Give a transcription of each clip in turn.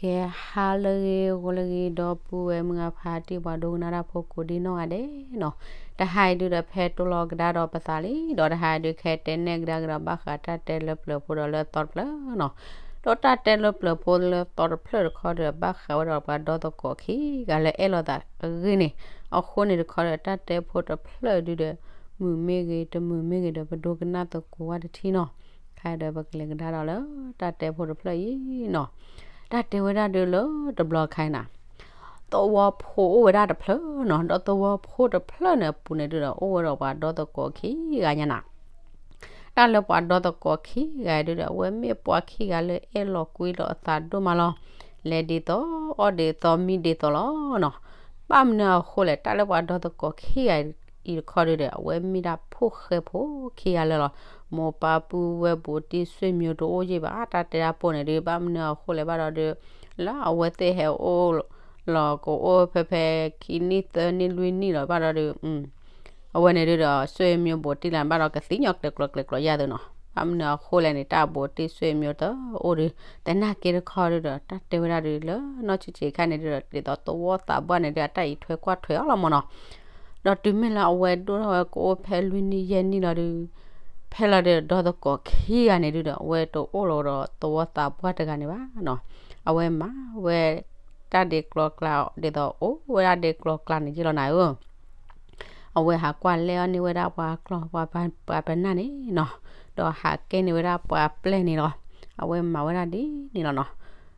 ကဲ ဟါလၢအဂ့ၤ ဂီၤလၢအဂ့ၤ ဒီပုၢ်ဝဲၢ်မုၢ်ဂၤဖးတံၢ် ပှၤဒိကနၣ်တၢ်ဖိကိးဒံနီၢ်ဂၤဒဲးနီၤ, တဟါအံၤဒုဒီး ဖဲတိၢ်လီၤကဒါဒီးပသးလံ ဒီးတဟါအံၤဒု ခဲတဲနဲၣ်ကဒါကဒီး ဘၣ်ဃးတၢ်တဲလၢပျၢၤဖိဒီးလၢအသီတဖျၢၣ်နီၤ, ဒီးတၢ်တဲလၢပျၢၤဖိလၢအသီတဖျၢၣ်တခီဒီး ဘၣ်ဃးဝဲဒီးပှၤဒီသကိးခံဂၤလၢအဲၣ်လိာ်သးအဂ့ၢ်န့ၣ်, အဃိန့ၣ်တခီဒီး တၢ်တဲဖိတဖျၢၣ်ဒုဒီး မုာ်မ့ၢ်ဂ့ၤ တမုာ်မ့ၢ်ဂ့ၤဒီး ပဒိကနၣ်သကိးဝဲတထံၣ်နီၤ, ခဲဒီးပကလဲၤကဒါဒီးလၢ တၢ်တဲဖိတဖျၢၣ်အံၤနီၤ, တၢ်တဲဝဲဒၣ်ဒုလၢတဘျီခါအံၤနၤ သဝီဖိအိၣ်ဝဲဒၣ်တဖျၢၣ်နီၤ, ဒီးသဝီဖိတဖျၢၣ်န့ၣ်အပူၤန့ၣ်ဒုဒီး အိၣ်ဝဲဒီးပှၤဒီသကိးခံဂၤညါနၤ, တၢ်လၢပှၤဒီသကိးခံဂၤဒုဒီး အဝဲမ့ၢ်ပှၤခံဂၤလၢအဲၣ်လီၤကွံလိာ်အသးဒိၣ်မးလီၤ, လဲၤဒ်သိး အီၣ်ဒ်သိး မံဒ်သိးလီၤနီၤ, ဘၣ်မနုၤအဃိလဲၣ် တၢ်လၢပှၤဒီသကိးခံဂၤအံၤတခီဒုဒီး အဝဲမ့ၢ်ဒၣ်ဖိၣ်ဃဲဖိခံဂၤလၢာ်လီၤ, မိၢ်ပၢ်ပုၢ်ဝဲၢ်ဘူးတံၢ်ဆွေမျိုးတအိၣ်ယံၤဘၣ်, တၢ်တဲတၢ်ပိၢ်န့ၣ်ဒု ဘၣ်မနုၤအဃိလဲၣ်ဘၣ်ဒီးဒု လၢအဝဲသ့ၣ်ဟဲအိၣ်လီၤ ကအိၣ်ဖဲဖဲခံနံၣ်သၢနံၣ်လွံၢ်နံၣ်လီၤဘၣ်ဒီးဒု အဝဲန့ၣ်ဒုဒီး ဆွေမျိုးဘူးတံၢ်လၢဘၣ်ဒီး ကသံၣ်ညီကျဲၤကျိၤကျဲၤကျိၤယါသုနီၤ, ဘၣ်မနုၤအဃိလဲၣ်န့ၣ် တၢ်ဘူးတံၢ်ဆွေမျိုးတအိၣ်ဒု, သနာ်က့တခီဒုဒီး တၢ်တဲဝဲဒၣ်ဒုလၢနီၢ်ဆံးဆံးခါန့ၣ်ဒုဒီး ဒ်သိးသဝီသးပှၢ်န့ၣ်ဒု အတၢ်အံးထွဲကွၢ်ထွဲအီၤလီၤမၢ်နီၤ, ဒီးတုၤမ့ၢ်လၢအဝဲဒိၣ်ထီၣ်ဝဲကအိၣ်ဖဲလွံၢ်နံၣ်ယဲၢ်နံၣ်လီၤဒု ဖဲလီၤဒုဒီသကိးခံဂၤန့ၣ်ဒုဒီး အဝဲတအိၣ်လီၤဒီးသဝီသးပှၢ်တဂၤန့ၣ်ဘၣ်နီၤ, အဝဲမၤဝဲ တၢ်ဒ့ကျီကျါ ဒ်သိးအိၣ်ဝဲဒၣ်ဒ့ကျီကျါန့ၣ်ယ့ၢ်လီၤနၤဧၢ အဝဲဟးကွၢ်လဲအီၣ်န့ၢ်ဝဲဒၣ်ပှၤကျီၢ်ပှၤပနၢ်န့ၣ်နီၤ, ဒီးဟးကဲန့ၢ်ဝဲဒၣ်ပှၤပျဲၢ်န့ၣ်လီၤ, အဝဲမၤဝဲဒၣ်ဒ်န့ၣ်လီၤနီၤ,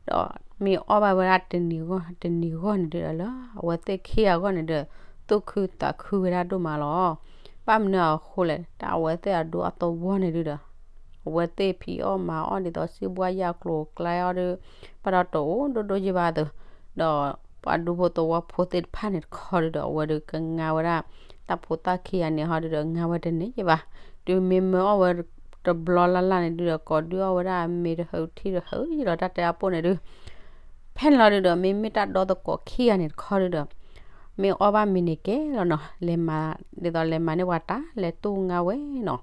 ဒီးမ့ၢ်အီၣ်ဘၣ်ဝဲဒၣ်တနံၤဂီၢ်တနံၤဂီၢ်န့ၣ်ဒုဒီးလၢ အဝဲသ့ၣ်ခံဂၤအဂီၢ်န့ၣ်ဒုဒီး သူၣ်ခုသးခုဝဲဒၣ်ဒိၣ်မးလီၤ, ဘၣ်မနုၤအဃိလဲၣ် တၢ်အဝဲသ့ၣ်အဒိအသဝီန့ၣ်ဒုဒီး အဝဲသ့ၣ်ဖံးအီၣ်မၤအီၣ်ဒ်သိးစံးဘှါယၢ်ကျိၤကျါအီၤဒု ဘၣ်ဒီးတအိၣ်ဒိၣ်ဒိၣ်ယံၤဘၣ်သု, ဒီးပှၤဒူဖိသဝီဖိသ့ၣ်တဖၣ်န့ၣ်တခီဒုဒီး အဝဲဒုကငါဝဲဒၣ် တၢ်ဖိသၣ်ခံဂၤန့ၣ်ဟီဒုဒီး ငါဝဲတန့ၢ်ယံၤဘၣ်, တုၤမ့ၢ်မၢအီၣ်ဝဲတဘျီလၢ်လၢ်န့ၣ်ဒုဒီး ကိးဒုအီၣ်ဝဲဒၣ်အမ့ၤတဟၢထံၣ်တဟၢယံၤလီၤ တၢ်တဲအပိၢ်န့ၣ်ဒု ဖဲန့ၣ်လီၤဒုဒီး မ့မ့ၢ်တၢ်ဒီသကိးခံဂၤန့ၣ်တခီဒုဒီး မ့ၢ်အီၣ်ဘၣ်မ့ၤန့ၣ်ကဲလီၤနီၤ, လဲၤမၤ ဒ်သိးလဲၤမၤန့ၢ်ပှၤတၢ် လဲၤတူၢ်ငါဝဲနီၤ,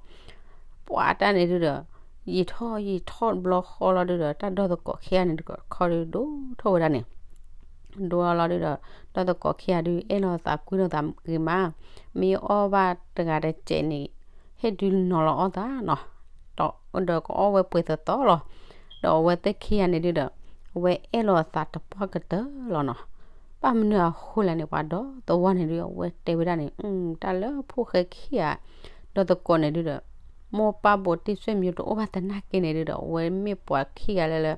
ပှၤတၢ်န့ၣ်ဒုဒီး ယံာ်ထီၣ်ယံာ်ထီၣ်တဘျီဃီလီၤဒုဒီး တၢ်ဒီသကိးခံဂၤန့ၣ်တခီဒုဒိၣ်ထီၣ်ဝဲဒၣ်န့ၣ် ဒိၣ်လီၤလီၤဒုဒီး ဒီသကိးခံဂၤဒု အဲၣ်လီၤသးကွံလိာ်သးဂ့ၤမး, မ့ၢ်အီၣ်ဘၣ်တဂၤတစဲးန့ၣ် ဟ့ၣ်ဒုးနီၤလီၤအီၣ်သးနီၤ, ဒီးကအီၣ်ဝဲပှဲၤသီသီလီၤ, ဒီးအဝဲသ့ၣ်ခံဂၤန့ၣ်ဒုဒီး အဝဲအဲၣ်လီၤအသးတပှၢ်ကတၢၢ်လီၤနီၤ, ဘၣ်မနုၤအဃိလဲၣ်န့ၣ် ပှၤဒီသဝီန့ၣ်ဒု အဝဲတဲဝဲဒၣ်န့ၣ် တၢ်လၢဖိၣ်ဃဲခံဂၤ ဒီသကိးန့ၣ်ဒုဒီး မိၢ်ပၢ်ဘူးတံၢ်ဆွေမျိုးတအိၣ်ဘၣ်သနာ်က့န့ၣ်ဒုဒီး အဝဲမ့ၢ်ပှၤခံဂၤလၢလၢ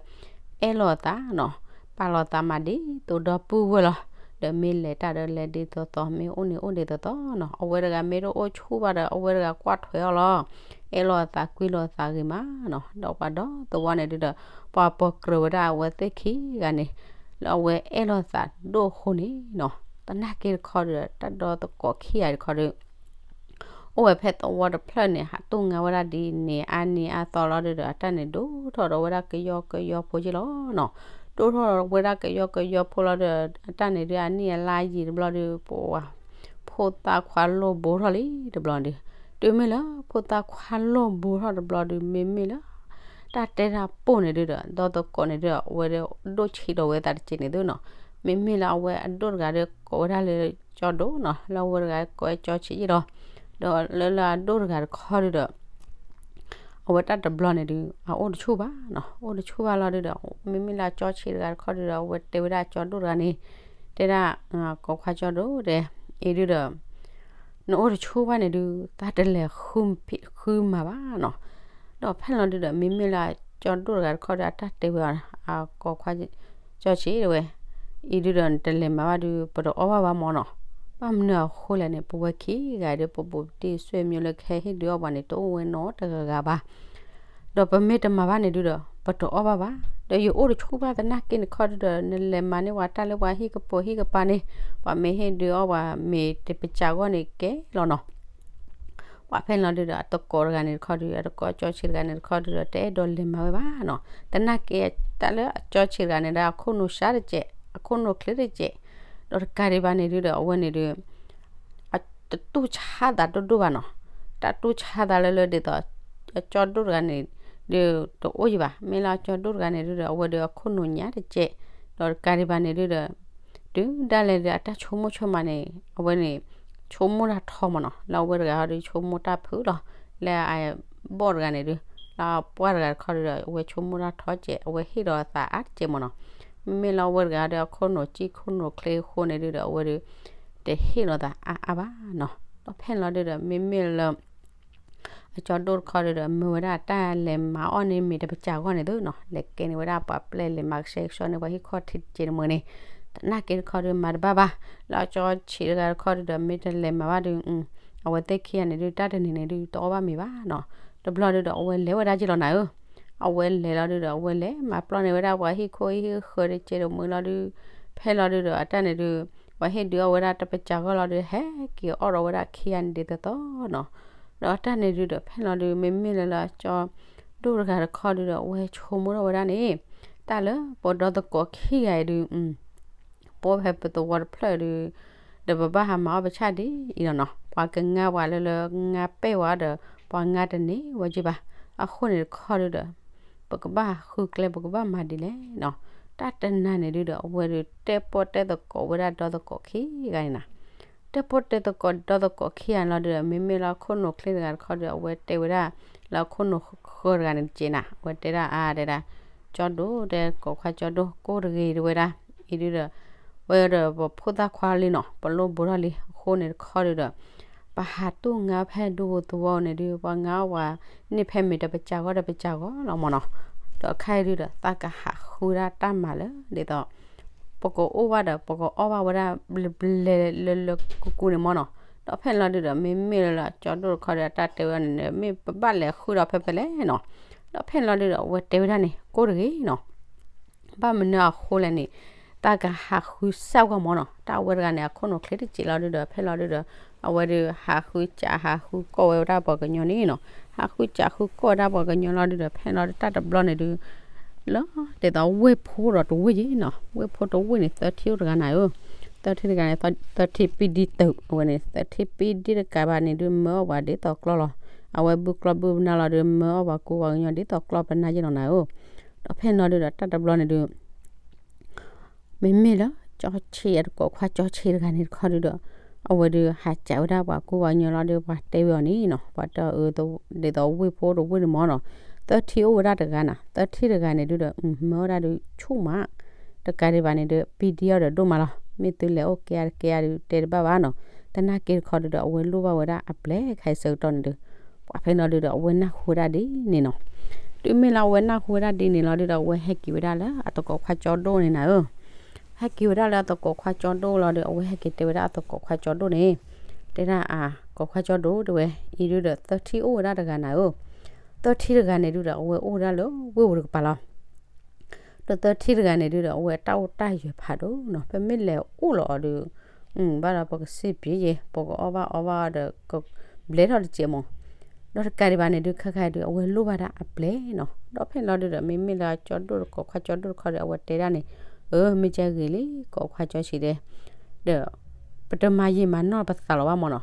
အဲၣ်လီၤအသးနီၤ, ပာ်လီၤသးမၤဒ်သိးဒီပုၢ်ဝဲၢ်လီၤ, ဒီးမ့ၢ်လဲၤတၢ်ဒီးလဲၤဒ်သိးသိး မ့ၢ်အိၣ်န့ၣ်အိၣ်ဒ်သိးသိးနီၤ, အဝဲတဂၤမ့ၢ်တအိၣ်ဆူၣ်ဘၣ်ဒီး အဝဲတဂၤကွၢ်ထွဲအီၤလီၤ, အဲၣ်လီၤအသးကွံလိာ်သးဂ့ၤမးနီၤ, ဒီးပှၤဒီသဝီန့ၣ်ဒုဒီး ပှၤပိာ်ကြၢးဝဲဒၣ်အဝဲသ့ၣ်ခံဂၤန့ၣ် လၢအဝဲအဲၣ်လီၤသးဒိၣ်အဃိန့ၣ်နီၤ, သနာ်က့တခီဒုဒီး တၢ်ဒီသကိးခံဂၤတခီဒု အိၣ်ဝဲဖဲသဝီတဖျၢၣ်န့ၣ် ဟးတူၢ်ငါဝဲဒၣ်ဒ်န့ၣ် အါနံၤအါသီလီၤဒုဒီး အတၢ်န့ၣ်ဒိၣ်ထီၣ်ဒီးဝဲဒၣ်ကယီကယီဖိက့လီၤနီၤ, ဒိၣ်ထီၣ်ဒီးဝဲဒၣ်ကယီကယီဖိလီၤဒီး အတၢ်န့ၣ်ဒု အနံၣ်အလါယံာ်တဘျီဒု ပဝဲ ဖိသၣ်ခွါလိၣ်ဘိထီၣ်လံတဘျီဒု, တုၤမ့ၢ်လၢ ဖိသၣ်ခွါလိၣ်ဘိထီၣ်တဘျီဒု မ့မ့ၢ်လၢ တၢ်တဲတၢ်ပိၢ်န့ၣ်ဒုဒီး ဒီသကိးန့ၣ်ဒုဒီး အဝဲဒၣ်ဒိၣ်ဆံးဒီးဝဲသးတက့ၢ်န့ၣ်သုနီၤ, မ့မ့ၢ်လၢအဝဲအဒိၣ်တဂၤဒု ကိးဝဲဒၣ်လၢကၠီဒိၣ်နီၤ, လၢအဝဲတဂၤကိးဝဲကၠီဆံးယံာ်ဒီး, ဒီးလၢလၢအဒိၣ်တဂၤတခီဒုဒီး အဝဲတၢ်တဘျီန့ၣ်ဒု အအိၣ်တဆူၣ်ဘၣ်နီၤ, အိၣ်တဆူၣ်ဘၣ်လီၤဒုဒီး မ့မ့ၢ်လၢကၠီဆံးတဂၤတခီဒုဒီး အဝဲတဲဝဲဒၣ်ကၠီဒိၣ်တဂၤန့ၣ်, တဲဒၣ် ကိးခွါကၠီဒိၣ်တဲ, အံၤဒုဒီး နအိၣ်တဆူၣ်ဘၣ်န့ၣ်ဒု သးတလဲၤဃုမၤဘၣ်နီၤ, ဒီးဖဲလီၤဒုဒီး မ့မ့ၢ်လၢကၠီဒိၣ်တဂၤတခီဒီး အတၢ်တဲဝဲအီၤ အကိးခွါ ကၠီဆံးတဲဝဲ, အံၤဒုဒီးနတလဲၤမၤဘၣ်ဒု ပတအီၣ်ဘၣ်ဘၣ်မၢ်နီၤ, ဘၣ်မနုၤအဃိလဲၣ်န့ၣ် ပဝဲခံဂၤဒု ပဘူးတံၢ်ဆွေမျိုးလၢကဟဲဟ့ၣ်ဒုးအီၣ်ပှၤန့ၣ် တအိၣ်ဝဲနီတဂၤဂၤဘၣ် ဒီးပမ့ၢ်တမၤဘၣ်န့ၣ်ဒုဒီး ပတအီၣ်ဘၣ်ဘၣ်, ဒီးယအိၣ်တဆူၣ်ဘၣ်သနာ်က့န့ၣ်ခီဒုဒီး နလဲၤမၤန့ၢ်ပှၤတၢ်လၢပှၤဟံၣ်ကပိာ်ဟံၣ်ကပၤန့ၣ်, ပှၤမ့ၢ်ဟ့ၣ်ဒုးအီၣ်ပှၤမ့ၤတပစၢ်ဂီၢ်န့ၣ်ကဲလီၤနီၤ, ပှၤဖဲလီၤဒုဒီး အတကိးတဂၤန့ၣ်တခီဒု အတကိးကၠီဆံးတဂၤန့ၣ်တခီဒုဒီး တအဲၣ်ဒိးလဲၤမၤဝဲဘၣ်နီၤ, သနာ်က့တၢ်လၢအကၠီဆံးတဂၤန့ၣ်ဒီး အခိၣ်နူာ်စှၤတကဲး, အခိၣ်နူာ်ချ့တကဲး, ဒီးတကးဒံးဘၣ်န့ၣ်ဒုဒီး အဝဲန့ၣ်ဒု တတူၢ်ဆါသးဒိၣ်ဒိၣ်ဘၣ်နီၤ, တၢ်တူၢ်ဆါသးလၢလၢဒ်သိး အကၠီဒိၣ်တဂၤန့ၣ် ဒုတအိၣ်ယံၤဘၣ်, မ့ၢ်လၢအကၠီဒိၣ်တဂၤန့ၣ်ဒုဒီး အဝဲဒီးအခိၣ်နူာ်ညါတကဲး, ဒီးတကးဒံးဘၣ်န့ၣ်ဒုဒီး တုၤဒၣ်လဲာ်ဒီးအတၢ်ဆိကမိၣ်ဆိကမးန့ၣ် အဝဲန့ၣ် ဆိကမိၣ်တၢ်ထီမးနီၤ, လၢအဝဲတဂၤဟီဒီးဆိကမိၣ်တၢ်ဖုးလီၤ, လၢအဘီၣ်တဂၤန့ၣ်ဒု, လၢအပှၢ်တဂၤတခီဒုဒီး အဝဲဆိကမိၣ်တၢ်ထီကဲး အဝဲဟ့ၣ်လီၤအသးအါတကဲးမးနီၤ, မ့မ့ၢ်လၢအဝဲတဂၤဒီးအခိၣ်နူာ်ကံၣ်ခိၣ်နူာ်ချ့အဃိန့ၣ်ဒုဒီး အဝဲဒီး တဟ့ၣ်လီၤသးအါအါဘၣ်နီၤ, ဒီးဖဲန့ၣ်လီၤဒုဒီး မ့မ့ၢ်လၢ အကၠီဒိၣ်တခီဒုဒီး မၢဝဲဒၣ်တၢ်လဲၤမၤအီၣ်န့ၢ်မ့ၤတပစၢ်ဂီၢ်န့ၣ်သုနီၤ, လဲၤကဲန့ၢ်ဝဲဒၣ်ပှၤပျဲၢ်လဲၤမၤကဆှဲကဆှီန့ၢ် ပှၤဟံၣ်ခီၣ်ထံးတကဲးတမုာ်န့ၣ်, သနာ်က့တခီဒုမၤတဘၣ်ဘၣ်, လၢအကၠီဆံးတဂၤတခီဒုဒီး မ့ၢ်တလဲၤမၤဘၣ်ဒု, အဝဲသ့ၣ်ခံဂၤန့ၣ်ဒု တၢ်တနံၤန့ၣ်ဒု တအီၣ်ဘၣ်မ့ၤဘၣ်နီၤ, တဘျီဒုဒီး အဝဲလဲၤဝဲဒၣ်က့ၤလီၤနၤဧၢ, အဝဲလဲၤလီၤဒုဒီး အဝဲလဲၤမၤပျီန့ၢ်ဝဲဒၣ်ပှၤဟံၣ်ခိၣ်ဟံၣ်ဃၢၤတကဲးတမုာ်လီၤဒု, ဖဲလီၤဒုဒီး အတၢ်န့ၣ်ဒု ပှၤဟ့ၣ်ဒုးအီၣ်ဝဲဒၣ်တပစၢ်ဂီၢ်လီၤဒု ဟဲက့ၤအီၣ်ဒီးဝဲဒၣ်ခံဂၤန့ၣ်ဒ်သိးသိးနီၤ, ဒီးအတၢ်န့ၣ်ဒုဒီး ဖဲလီၤဒု မ့မ့ၢ်လၢလၢအကၠီဒိၣ်တဂၤတခီဒုဒီး အဝဲဆိကမိၣ်ထီၣ်ဝဲဒၣ်န့ၣ်, တၢ်လၢပဒီသကိးခံဂၤအံၤဒု ပအိၣ်ဖဲပသဝီတဖျၢၣ်ဒု, ဒီးပဘၣ်ဟးမၤအီၣ်ပဆၣ်ဒ်အံၤလီၤနီၤ, ပှၤကငါပှၤလၢလၢငါပဲၢ်ဝဲဒီး ပှၤငါတန့ၢ်ဝဲက့ၤဘၣ်, အဃိန့ၣ်တခီဒုဒီး ပကဘၣ်ဃုကျဲ ပကဘၣ်မၤဒ်လဲၣ်နီၤ, တၢ်တနၤန့ၣ်ဒုဒီး အဝဲဒု တဲပီၣ်တဲသကိးဝဲဒၣ်ဒီသကိးခံဂၤန့ၣ်နၤ, တဲပီၣ်တဲသကိးဒီသကိးခံဂၤန့ၣ်လီၤဒုဒီး မ့မ့ၢ်လၢအခိၣ်နူာ်ချ့တဂၤတခီဒုဒီး အဝဲတဲဝဲဒၣ် လၢအခိၣ်နူာ်ဃၢတဂၤန့ၣ်တကဲးနၤ, အဝဲတဲဒၣ်အါတဲဒၣ်, ကၠီဒိၣ်တဲ သကိးခွါကၠီဒိၣ် ကိၢ်တဂ့ၤတဝဲဒၣ်, အံၤဒုဒီး ဝဲဒီးပဖိသၣ်ခွါလံနီၤ ပလိၣ်ဘိထီၣ်လံ အဃိန့ၣ်တခီဒုဒီး ပဟးတူၢ်ငါဖဲဒူသဝီန့ၣ်ဒု ပှၤငါအီၣ်ပှၤန့ၢ်ဖဲမ့ၤတပစၢ်ဂီၢ်တပစၢ်ဂီၢ်လီၤမးနီၤ, ဒီးခဲအံၤဒုဒီး သးကဟးဃုဒၣ်တၢ်မၤလၢ ဒ်သိး ပကအိၣ်ဘၣ်ဒီး ပကအီၣ်ဘၣ်ဝဲဒၣ် ဘျဲးဘျဲးလၢလၢကူကူန့ၣ်မးနီၤ, ဒီးဖဲန့ၣ်လီၤဒုဒီး မ့မ့ၢ်လၢလၢကၠီဒိၣ်တခီဒီး အတၢ်တဲဝဲဒၣ်န့ၣ်ဒီး မ့ၢ်ပဘၣ်လဲၤဃုဒီးဖဲဖဲလဲၣ်နီၤ, ဒီးဖဲန့ၣ်လီၤဒုဒီး အဝဲတဲဝဲဒၣ်န့ၣ် ကိၢ်တဂ့ၤနီၤ ဘၣ်မနုၤအဃိလဲၣ်န့ၣ်, တၢ်ကဟးဃုစၢ်ဝဲမးနီၤ, တၢ်အဝဲတဂၤန့ၣ် အခိၣ်နူာ်ချ့တစဲးလီၤဒုဒီး ဖဲလီၤဒုဒီး အဝဲဒုးဟးဃုစးဟးဃုကိၢ်ဝဲဒၣ်ပှၤကညီန့ၣ်နီၤ, ဟးဃုစးဃုကိၢ်ဝဲဒၣ်ပှၤကညီလီၤဒုဒီး ဖဲလီၤဒုတၢ်တဘျီန့ၣ်ဒု လီၤ ဒ်သိးဝ့ၢ်ဖိဒီးတဝ့ၢ်ယဲနီၤ, ဝ့ၢ်ဖိတဝ့ၢ်န့ၣ် သၢထံၣ်အိၣ်တဂၤနၤဧၢ, သၢထံၣ်တဂၤန့ၣ် သၢထံၣ်ပံဒံတၢး အဝဲန့ၣ် သၢထံၣ်ပံဒံတကးဘၣ်န့ၣ်ဒု မၢအီၣ်ပှၤဒ်သိးကျီလီၤ, အဝဲဘုကျီဘုပနၢ်လီၤဒု မၢအီၣ်ပှၤကူပှၤကညီဒ်သိးကျီပနၢ်ယဲနီၤနၤဧၢ, ဒီးဖဲန့ၣ်လီၤဒုဒီး တၢ်တဘျီန့ၣ်ဒု မ့မ့ၢ်လၢ ကၠီဆံးအသကိးခွါကၠီဆံးတဂၤန့ၣ်တခီဒုဒီး အဝဲဒုးဟးစးဝဲဒၣ်ပှၤကူပှၤကညီလီၤဒု ပှၤတဲဝဲအီၤန့ၣ်နီၤ, ပှၤတဲအီၤအၢ ဒ်သိးဝ့ၢ်ဖိတဝ့ၢ်န့ၣ်မးနီၤ, သၢထံၣ်အိၣ်ဝဲဒၣ်တဂၤနၤ, သၢထံၣ်တဂၤန့ၣ်ဒုဒီး မၢဝဲဒၣ်ဒုဆူၣ်မး, တကးဒံးဘၣ်န့ၣ်ဒု ပံဒံအီၤဒီးဒိၣ်မးလီၤ, မ့ၢ်သုလဲၤအိၣ်ကဲဧါတကဲဧါဒု တဲတဘၣ်ဘၣ်နီၤ, သနာ်က့တခီဒုဒီး အဝဲလိၣ်ဘၣ်ဝဲဒၣ်အပျဲၢ်ခဲအံၤဆၢကတီၢ်န့ၣ်ဒု ပှၤဖဲန့ၣ်လီၤဒုဒီး အဝဲနၢ်ဟူဝဲဒၣ်ဒ်န့ၣ်နီၤ, တုၤမ့ၢ်လၢအဝဲနၢ်ဟူဝဲဒၣ်ဒ်န့ၣ်လီၤဒုဒီး အဝဲဟဲက့ၤဝဲဒၣ်လၢအသကိးခွါကၠီဒိၣ်န့ၣ်နၤဧၢ, ဟဲက့ၤဝဲဒၣ်လၢအသကိးခွါကၠီဒိၣ်လီၤဒု အဝဲဟဲက့ၤတဲဝဲဒၣ်အသကိးခွါကၠီဒိၣ်န့ၣ်, တဲဒၣ်အသကိးခွါကၠီဒိၣ်တဲဝဲ, အံၤဒုဒီး သၢထံၣ်အိၣ်ဝဲဒၣ်တဂၤနၤဧၢ, သၢထံၣ်တဂၤန့ၣ်ဒုဒီး အဝဲအိၣ်ဝဲဒၣ်လၢဝ့ၢ်ပူၤတကပၤလီၤ ဒီးသၢထံၣ်တဂၤန့ၣ်ဒုဒီး အဝဲတၢ်အိၣ်တၢ်ယၢၤဖးဒိၣ်နီၤ, ပမ့ၢ်လဲၤအိၣ်လီၤအီၤဒု, ဘၣ်ဒီးပကစံၣ်ပျံၤယဲ ပကအီၣ်ဘၣ်အီဘၣ်ဒီး ကဘျဲးထီၣ်တစဲးမး, ဒီးတကးဒံးဘၣ်န့ၣ်ဒု ခဲခါဒု အဝဲလိၣ်ဘၣ်ဒၣ်အပျဲၢ်နီၤ, ဒီးဖဲန့ၣ်လီၤဒုဒီး မ့မ့ၢ်လၢကၠီဒိၣ်တကိးခွါကၠီဒိၣ်တခီဒီး အဝဲတဲဒၣ်န့ၣ်, အၢ မ့ၢ်ကဲဂ့ၤလံ ကိးခွါကၠီဆံးဒဲး ဒီး ပတမၤယံာ်မၤနီၢ်ပသးလီၤဘၣ်မးနီၤ,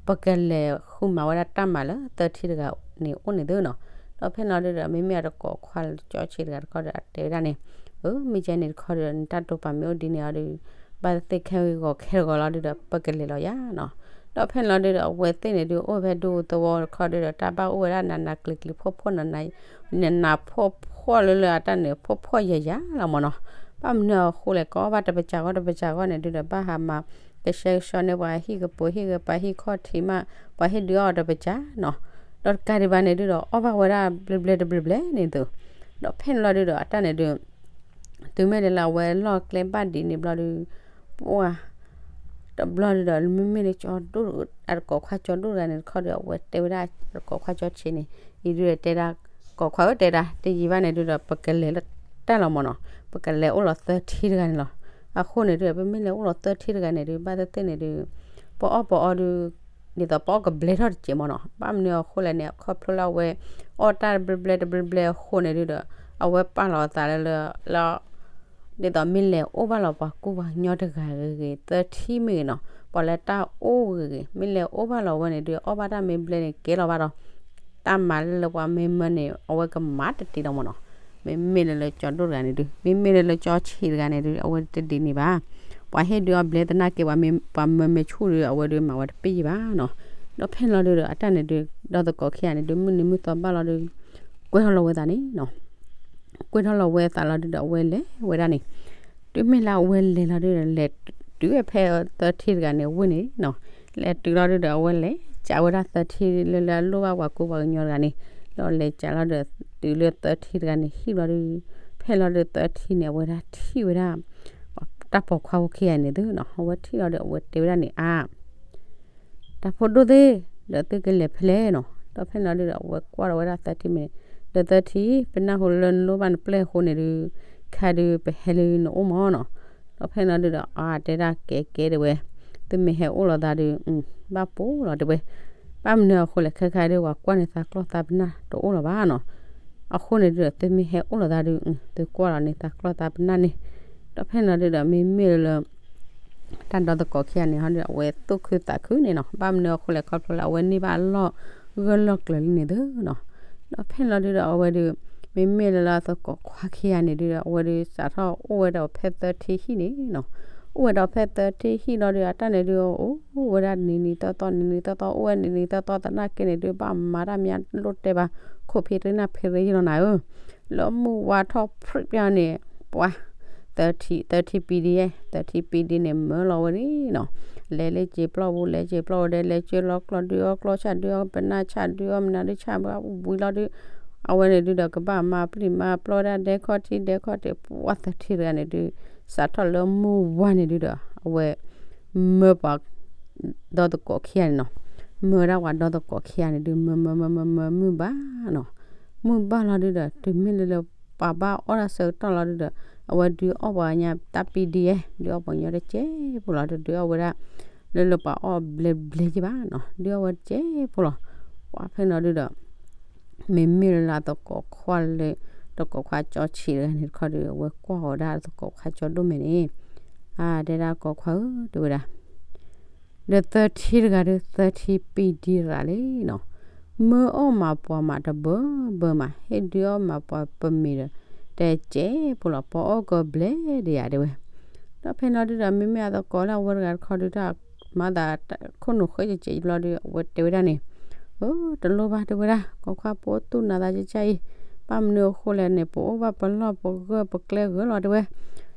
ပကလဲၤဃုမၤဝဲဒၣ်တၢ်မၤလၢသၢထံၣ်တဂၤန့ၣ်အိၣ်န့ၣ်သုနီၤ, ဒီးဖဲန့ၣ်လီၤဒုဒီး မ့မ့ၢ်အတကိးခွါကၠီဆံးတဂၤတခီဒီး အတဲဝဲဒၣ်န့ၣ်, အၢ မ့ၢ်ကဲန့ၣ်တခီဒီး နတၢ်တိာ်ပာ်မ့ၢ်အိၣ်ဒ်န့ၣ်အီၤဒီး ဘၣ်သ့ၣ်သ့ၣ်ခဲဂီၤခဲဂီၤလီၤဒုဒီး ပကလဲၤလီၤယၤနီၤ, ဒီးဖဲန့ၣ်လီၤဒုဒီး အဝဲသ့ၣ်န့ၣ်ဒု အိၣ်ဖဲဒူသဝီတခီဒုဒီး တၢ်ဘၣ်အိၣ်ဝဲဒၣ်နးနးကျံၤကျံၤဖှီၣ်ဖှီၣ်နးနး နးနးဖှီၣ်ဖှီၣ်လၢလၢအတၢ်န့ၣ် ဖှီၣ်ဖှီၣ်ယာ်ယာ်လီၤမးနီၤ, ဘၣ်မနုၤအဃိလဲၣ် ကအီၣ်ဘၣ်တပစၢ်ဂီၢ်တပစၢ်ဂီၢ်န့ၣ်ဒုဒီး ဘၣ်ဟးမၤ ကဆှဲကဆှီန့ၢ်ပှၤဟံၣ်ကပိၤဟံၣ်ကပၤဟံၣ်ခီၣ်ထံးမး ပှၤဟ့ၣ်ဒုးအီၣ်တပစၢ်နီၤ, ဒီးတကးဒံးဘၣ်န့ၣ်ဒုဒီး အီၣ်ဘၣ်ဝဲဒၣ်ဘျဲးဘျဲးတဘျဲးဘျဲးန့ၣ်သု, ဒီးဖဲန့ၣ်လီၤဒုဒီး အတၢ်န့ၣ်ဒု တုၤမ့ၢ်လၢလၢအဝဲလီၢ်ကျဲဘၣ်ဒ်န့ၣ်ဘျီဒု ပှၤ တဘျီဒုဒီး မ့မ့ၢ်လၢကၠီဒိၣ် အတကိးခွါကၠီဒိၣ်တဂၤန့ၣ်တခီဒီး အဝဲတဲဝဲဒၣ်တကိးခွါကၠီဆံးန့ၣ် အံၤဒုဒီးတဲဒၣ် ကိးခွါဧၢ တဲဒၣ် တယံာ်ဘၣ်န့ၣ်ဒုဒီး ပကလဲၤလၢတၢ်လီၤမးနီၤ, ပကလဲၤအိၣ်လီၤသၢထံၣ်တဂၤန့ၣ်လီၤ. အဃိန့ၣ်ဒုဒီး ပမ့ၢ်လဲၤအိၣ်လီၤသၢထံၣ်တဂၤန့ၣ်ဒု ဘၣ်သ့ၣ်သ့ၣ်န့ၣ်ဒု ပအီၣ်ပအီဒု ဒ်သိးပအီၣ်ကဘျဲးထီၣ်တစဲးမးနီၤ, ဘၣ်မနုၤအဃိလဲၣ်န့ၣ် ခီဖျိလၢအဝဲ အီၣ်တၢ်တဘျဲးဘျဲးတဘျဲးဘျဲးအဃိန့ၣ်ဒုဒီး အဝဲပာ်လီၤအသးလၢလၢ လၢ ဒ်သိးမ့ၢ်လဲၤအိၣ်ဘၣ်လီၤပှၤကူပှၤကညီတဂၤဂ့ၤဂ့ၤ သၢထံၣ်မ့ၢ်ဂ့ၤနီၤ, ပှၤလၢတၢ်အိၣ်ဂ့ၤဂ့ၤ မ့ၢ်လဲၤအိၣ်ဘၣ်လီၤဝဲန့ၣ်ဒု အီၣ်ဘၣ်တၢ်မ့ၢ်ဘျဲးန့ၣ် ကဲလီၤဘၣ်ဒီး တၢ်မၤလၢလၢပှၤမ့ၢ်မၢန့ၣ် အဝဲကမၤတတ့ၢ်လီၤမးနီၤ. မ့မ့ၢ်လၢလၢကၠီဒိၣ်တဂၤန့ၣ်ဒုး, မ့မ့ၢ်လၢလၢကၠီဆံးတဂၤန့ၣ်ဒုး အဝဲတဒ်န့ၣ်ဘၣ်. ပှၤဟ့ၣ်ဒုးအီၤဘျဲသနာ်က့ ပှၤမၢမဲာ်ဆူၣ်ဒုး အဝဲဒုးမၤဝဲတပ့ၢ်ယံၤဘၣ်နီၤ. ဒီးဖဲန့ၣ်လီၤဒုးဒီး အတၢ်န့ၣ်ဒုး ဒီသကိးခံဂၤန့ၣ်ဒုး မုၢ်နံၤမုၢ်သီဘၣ်လီၤဒုး ကွဲထီၣ်လီၤဝဲသးန့ၣ်နီၤ. ကွဲထီၣ်လီၤဝဲသးလီၤဒုးဒီး အဝဲလဲၤဝဲဒၣ်န့ၣ်, တုၤမ့ၢ်လၢအဝဲလဲၤလီၤဒုးဒီး လဲၤတုၤဝဲဖဲသၢထံတဂၤန့ၣ် အဝ့ၢ်န့ၣ်နီၤ. လဲၤတုၤလီၤဒုးဒီး အဝဲလဲၤကးဝဲဒၣ်သၢထံလၢလၢအလိၣ်ဘၣ်ပှၤကူပှၤကညီတဂၤန့ၣ်, ဒီးလဲၤကးလီၤဒီး တုၤလၢသၢထံတဂၤန့ၣ် ဟံၣ်လီၤဒုး, ဖဲလီၤဒုးသၢထံန့ၣ် အဝဲဒၣ်ထံၣ်ဝဲဒၣ် တၢ်ပိာ်ခွါဖိခံဂၤန့ၣ်သုနီၤ. အဝဲထံၣ်လီၤဒီး အဝဲတဲဝဲဒၣ်န့ၣ် အါ တၢ်ဖိဒိၣ်သ့ၣ်, ဒီးသုကလဲၤဖဲလဲၣ်နီၤ. ဒီးဖဲန့ၣ်လီၤဒုးဒီး အဝဲကွၢ်လီၤဝဲဒၣ်သၢထံမ့ၢ်န့ၣ်, ဒီးသၢထံ, ပနၢ်ဟူလၢနလိၣ်ဘၣ်နပျဲၢ်အဃိန့ၣ်ဒုး, ခဲဒုးပဟဲလၢနအိၣ်မၢ်နီၤ. ဒီးဖဲန့ၣ်လီၤဒုးဒီး အါ တဲဒၣ်ကဲကဲတဲဝဲ, သုမ့ၢ်ဟဲအိၣ်လီၤသးဒုး ဘၣ်ပိာ်လီၤတဲဝဲ. ဘၣ်မနုၤအဃိလဲၣ် ခဲခါဒုး ပှၤကွၢ်န့ၢ်သးကျီၢ်သးပနၢ်တအိၣ်လၢၤဘၣ်နီၤ. အဃိန့ၣ်ဒုးဒီး သုမ့ၢ်ဟဲအိၣ်လီၤသးဒုး သုကွၢ်လီၤန့ၢ်သးကျီၢ်သးပနၢ်န့ၣ်. ဒီးဖဲန့ၣ်လီၤဒုးဒီး မ့မ့ၢ်လၢ တၢ်ဒီသကိးခံဂၤန့ၣ်ဟီဒုး အဝဲသူၣ်ခုသးခုန့ၣ်နီၤ. ဘၣ်မနုၤအဃိလဲၣ် ခီဖျိလၢ အဝဲန့ၢ်ဘၣ်အလီၢ်ဂၢၢ်လီၢ်ကျၢၤလံန့ၣ်သုနီၤ. ဒီးဖဲန့ၣ်လီၤဒုးဒီး အဝဲဒုး မ့မ့ၢ်လၢလၢအသကိးခွါခံဂၤန့ၣ်ဒုးဒီး အဝဲဒုးစးထီၣ်အိၣ်ဝဲဒီးဖဲသၢထံဟံၣ်န့ၣ်နီၤ. အိၣ်ဝဲဒီးဖဲသၢထံဟံၣ်လီၤဒုး အတၢ်န့ၣ်ဒုး အိၣ်ဝဲဒၣ်နံၤနံၤသီသီ နံၤနံၤသီသီ အိၣ်ဝဲနံၤနံၤသီသီသနာ်က့န့ၣ်ဒုး ဘၣ်မၤတၢ်မညါလိၣ်တဲဘၣ် ခိၣ်ဖံးတရံးနၢ်ဖံးတရံးယလီၤနၤဧၢ. လၢမုၢ်ဝါထီၣ်ဖျံးပျီန့ၣ် ပှၤ သၢထံ သၢထံပံဒံ သၢထံပံဒံန့ၣ် မၢလီၤဝဲန့ၣ်နီၤ. လဲၤလၢစ့ၤပျီပူၤ လဲၤစ့ၤပျီပူၤဒီး လဲၤကၢလီၤကျီၢ် ဒုးအီၣ်ကျီၢ်ဆၣ် ဒုးအီၣ်ပနၢ်ဆၣ် ဒုးအီၣ်မနုၤဒုးဆၣ် ဘၣ်ဝံၤလီၤဒုး အဝဲန့ၣ်ဒုးဒီး ကဘၣ်မၤပျံၤမၤပျီဒၣ် ဒဲခီၣ်ထံး ဒဲခီၣ်ထံး ပှၤသၢထံတဂၤန့ၣ်ဒုး စးထီၣ်လၢမုၢ်ဝါန့ၣ်ဒုးဒီး အဝဲ မၢပှၤ ဒီသကိးခံဂၤန့ၣ်နီၤ. မၢဒၣ်ပှၤဒီသကိးခံဂၤန့ၣ်ဒုး မၢမၢမၢမၢမၢမုၢ်ဘၣ်နီၤ. မုၢ်ဘၣ်လီၤဒုးဒီး တုၤမ့ၢ်လၢလၢပှၤဘၣ်အီၣ်တၢ်ဆၢကတီၢ်လီၤဒုးဒီး အဝဲဒုးအီၣ်ပှၤညါတၢ်ပံဒံ ဒုးအီၣ်ပှၤညီတကဲးဖိလီၤ ဒုးအီၣ်ဝဲဒၣ် လၢလၢပှၤအီၣ်ဘျဲဘျဲယဘၣ်နီၤ ဒုးအီၣ်ဝဲတကဲးဖိလီၤ. ပှၤဖဲန့ၣ်လီၤဒုးဒီး မ့မ့ၢ်လၢလၢအသကိးခွါလၢ သကိးခွါကၠီဆံးတဂၤန့ၣ်တခီဒုး အဝဲကွၢ်ဃီၤဒၣ်သကိးခွါကၠီဒိၣ်မဲာ်န့ၣ် အါ တဲဒၣ်သကိးခွါဧၢ တဲဝဲဒၣ် ဒီးသၢထံတဂၤဒီး သၢထံပံဒံတဂၤလံနီၤ, မၢအီၣ်မးပှၤမးတဘၢဘၢမး ဟ့ၣ်ဒုးအီၣ်မးပှၤပမံၤဒီး တကဲးဖိလီၤ ပှၤအီၣ်ကီဘျဲဒံးယၤတဲဝဲ. ဒီးဖဲန့ၣ်လီၤဒုးဒီး မ့မ့ၢ်အသကိးလၢအဝဲတဂၤတခီဒုး တၢ်မၤသးခိၣ်နူာ်ဃဲကဲးကဲးဘျီဒုး အဝဲတဲဝဲဒၣ်န့ၣ်, အၢ တလိၣ်ဘၣ်တဲဝဲဒၣ် ကိးခွါဖိသူၣ်နၤသးကၢ်ကၢ်အံၤ, ဘၣ်မနုၤအဃိလဲၣ်န့ၣ် ပအိၣ်ဘၣ်ပလီၢ်ပဂၢၢ်ပကျဲဂၢၢ်လီၤတဲဝဲ.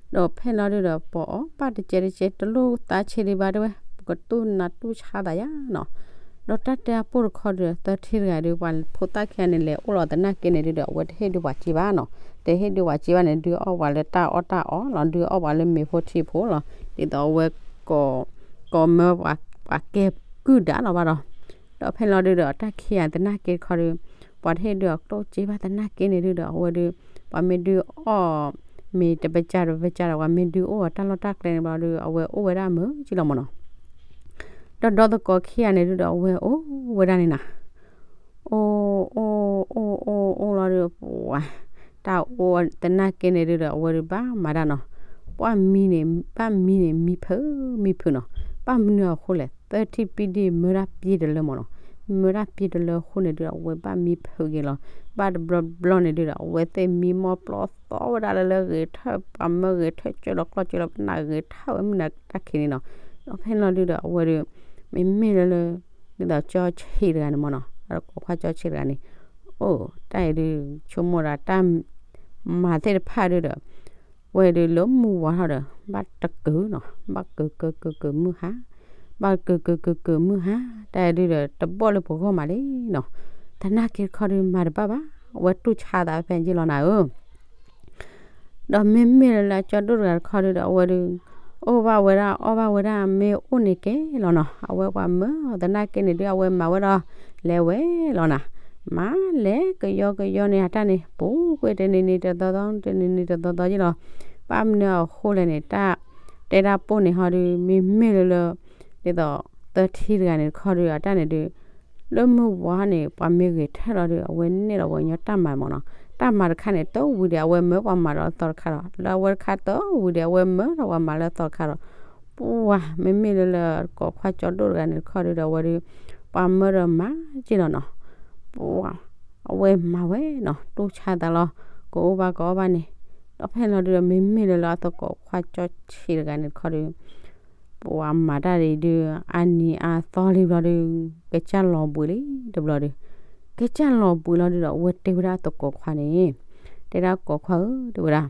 ဒီးဖဲန့ၣ်လီၤဒုးဒီး ပအီၣ်ဘၣ်တကဲးတကဲး တလိၣ်သးဆံးဒံးဘၣ်တဲဝဲ, ပကသူၣ်နၤတူၢ်ဆါသးယါနီၤ. ဒီးတၢ်တဲအပိၢ်တခီဒုး သၢထံတဂၤဒုး ပှၤဖိသၣ်ခံဂၤန့ၣ် လဲၤအိၣ်လီၤသနာ်က့န့ၣ်ဒုးဒီး အဝဲတဟ့ၣ်ဒုးပှၤစ့ဘၣ်နီၤ, တဟ့ၣ်ဒုးပှၤစ့ဘၣ်န့ၣ် ဒုးအီၣ်ပှၤလၢတၢ်အီၣ်တၢ်အီလီၤ ဒုးအီၣ်ပှၤလၢမ့ၤဖိထံဖိလီၤ. ဒ်သိးအဝဲ ကိးမၢပှၤကဲကုၢ်ဒၣ်လီၤဘၣ်ဒီး ဒီးဖဲန့ၣ်လီၤဒုးဒီး တၢ်ခံဂၤသနာ်က့တခီဒုး ပှၤတဟ့ၣ်ဒုးအီၤကျိၣ်စ့ဘၣ်သနာ်က့န့ၣ်ဒုးဒီး အဝဲဒုး ပှၤမ့ၢ်ဒုးအီၣ်မ့ၤတပစၢ်တပစၢ်ဒီး ပှၤမ့ၢ်ဒုးအိၣ်အီၤတၢ်လီၢ်တၢ်ကျဲန့ၣ်ဘျီဒုး အဝဲအိၣ်ဝဲဒၣ်မုာ်ကံလီၤမၢ်နီၤ. ဒီးဒီသကိးခံဂၤန့ၣ်ဒုးဒီး အဝဲအိၣ်ဝဲဒၣ်န့ၣ်နီၤ အိၣ် အိၣ် အိၣ် အိၣ်လီၤဒီး ပှၤ တၢ်အိၣ်သနာ်က့န့ၣ်ဒုးဒီး အဝဲဒုးဘၣ်မၤဒၣ်နီၤ. ပှၤမံန့ၣ် ဘၣ်မံန့ၣ် မံဖုး မံဖုးနီၤ. ဘၣ်မနုၤအဃိလဲၣ် သၢထံပံဒံမၢဒၣ်ပျ့တလၢမၢ်နီၤ. မၢဒၣ်ပျ့တလၢအဃိန့ၣ်ဒုးဒီး အဝဲဘၣ်မံဖုးက့ၤလီၤ. ဘၣ်တဘျီဘျီန့ၣ်ဒုးဒီး အဝဲသ့ၣ်မံမီၢ်ပျီသီဝဲဒၣ်လၢလၢဂဲၤထၢၣ် ပှၤမၢဂဲၤထၢၣ်ကၢလီၤကျီၢ်ကၢလီၤ ပနၢ်ဂဲၤထၢၣ်ဝဲမုၢ်နၤတၢ်ခံးန့ၣ်နီၤ. ဒီးဖဲန့ၣ်လီၤဒုးဒီး အဝဲဒုး မ့မ့ၢ်လၢလၢ ဒ်သိးကၠီဆံးတဂၤန့ၣ်မၢ်နီၤ အသကိးခွါကၠီဆံးတဂၤန့ၣ် အိၣ် တၢ်အံၤဒုး ဆိကမိၣ်ဒၣ်တၢ် မၤသ့ၣ်တဖၣ်ဒုးဒီး ဝဲဒုးလၢမုၢ်ဝါထီၣ်ဒီး ဘၣ်တကုာ်နီၤ ဘၣ်ကုာ်ကုာ်ကုာ်ကုာ်မုၢ်ဟါ ဘၣ်ကုာ်ကုာ်ကုာ်ကုာ်မုၢ်ဟါ တၢ်အံၤဒုးဒီး တဘီၣ်လၢပဂီၢ်မးလံနီၤ. သနာ်က့တခီဒုး မၤတဘၣ်ဘၣ် အဝဲတူၢ်ဆါသးဖဲယ့ၢ်လီၤနၤဧၢ ဒီးမ့မ့ၢ်လၢလၢကၠီဒိၣ်တဂၤတခီဒုးဒီး အဝဲဒုး အိၣ်ဘၣ်ဝဲဒၣ်အီၣ်ဘၣ်ဝဲဒၣ် မ့ၢ်အိၣ်န့ၣ်ကဲလီၤနီၤ အဝဲပှၤမၢအီၤသနာ်က့န့ၣ်ဒုး အဝဲမၤဝဲဒီး လဲၤဝဲလီၤနၤ မၤလဲၤကယီကယီန့ၣ် အတၢ်န့ၣ် ပူၤကွံာ်တနံၤနံၤတသီသီ တနံၤနံၤတသီသီယ့ၢ်လီၤ. ဘၣ်မနုၤအဃိလဲၣ်န့ၣ် တၢ်တဲတၢ်ပိၢ်န့ၣ်ဟီဒုး မ့မ့ၢ်လၢလၢ ဒ်သိး သၢထံတဂၤန့ၣ်တခီဒုး အတၢ်န့ၣ်ဒုး လၢမုၢ်ဝါန့ၣ် ပှၤမ့ၢ်ဂဲၤထၢၣ်လီၤဒုး အဝဲနဲၣ်လီၤပှၤကညီတၢ်မၤမၢ်နီၤ. တၢ်မၤတခါန့ၣ် တဝံၤဒီး အဝဲမၢပှၤမၤလၢအသီတခါဒီး လၢအဝဲတခါတဝံၤဒီး အဝဲမၢဒီးပှၤမၤလၢအသီတခါဒီး ပှၤ မ့မ့ၢ်လၢလၢကိးခွါကၠီဒိၣ်တဂၤန့ၣ်တခီဒုးဒီး အဝဲဒုး ပှၤမၢဒီးမၤက့ၤလီၤနီၤ. ပှၤ အဝဲမၤဝဲနီၤ တူၢ်ဆါသးလီၤ ကအိၣ်ဘၣ်ကအီၣ်ဘၣ်န့ၣ်, ဒီးဖဲလီၤဒုဒီး မ့မ့ၢ်လၢလၢအသကိးခွါကၠီဆံးတဂၤန့ၣ်တခီဒီး ပှၤမၤတၢ်ဒ်အံၤဒုး အနံၤအသီလံဘျီဒုး ကစၢ်လီၤဘှံးလံတဘျီဒီး, ကစၢ်လီၤဘှံးလီၤဒုဒီး အဝဲတဲဝဲဒၣ်အသကိးခွါန့ၣ်, တဲဒၣ်သကိးခွါဧၢ တဲဝဲဒၣ်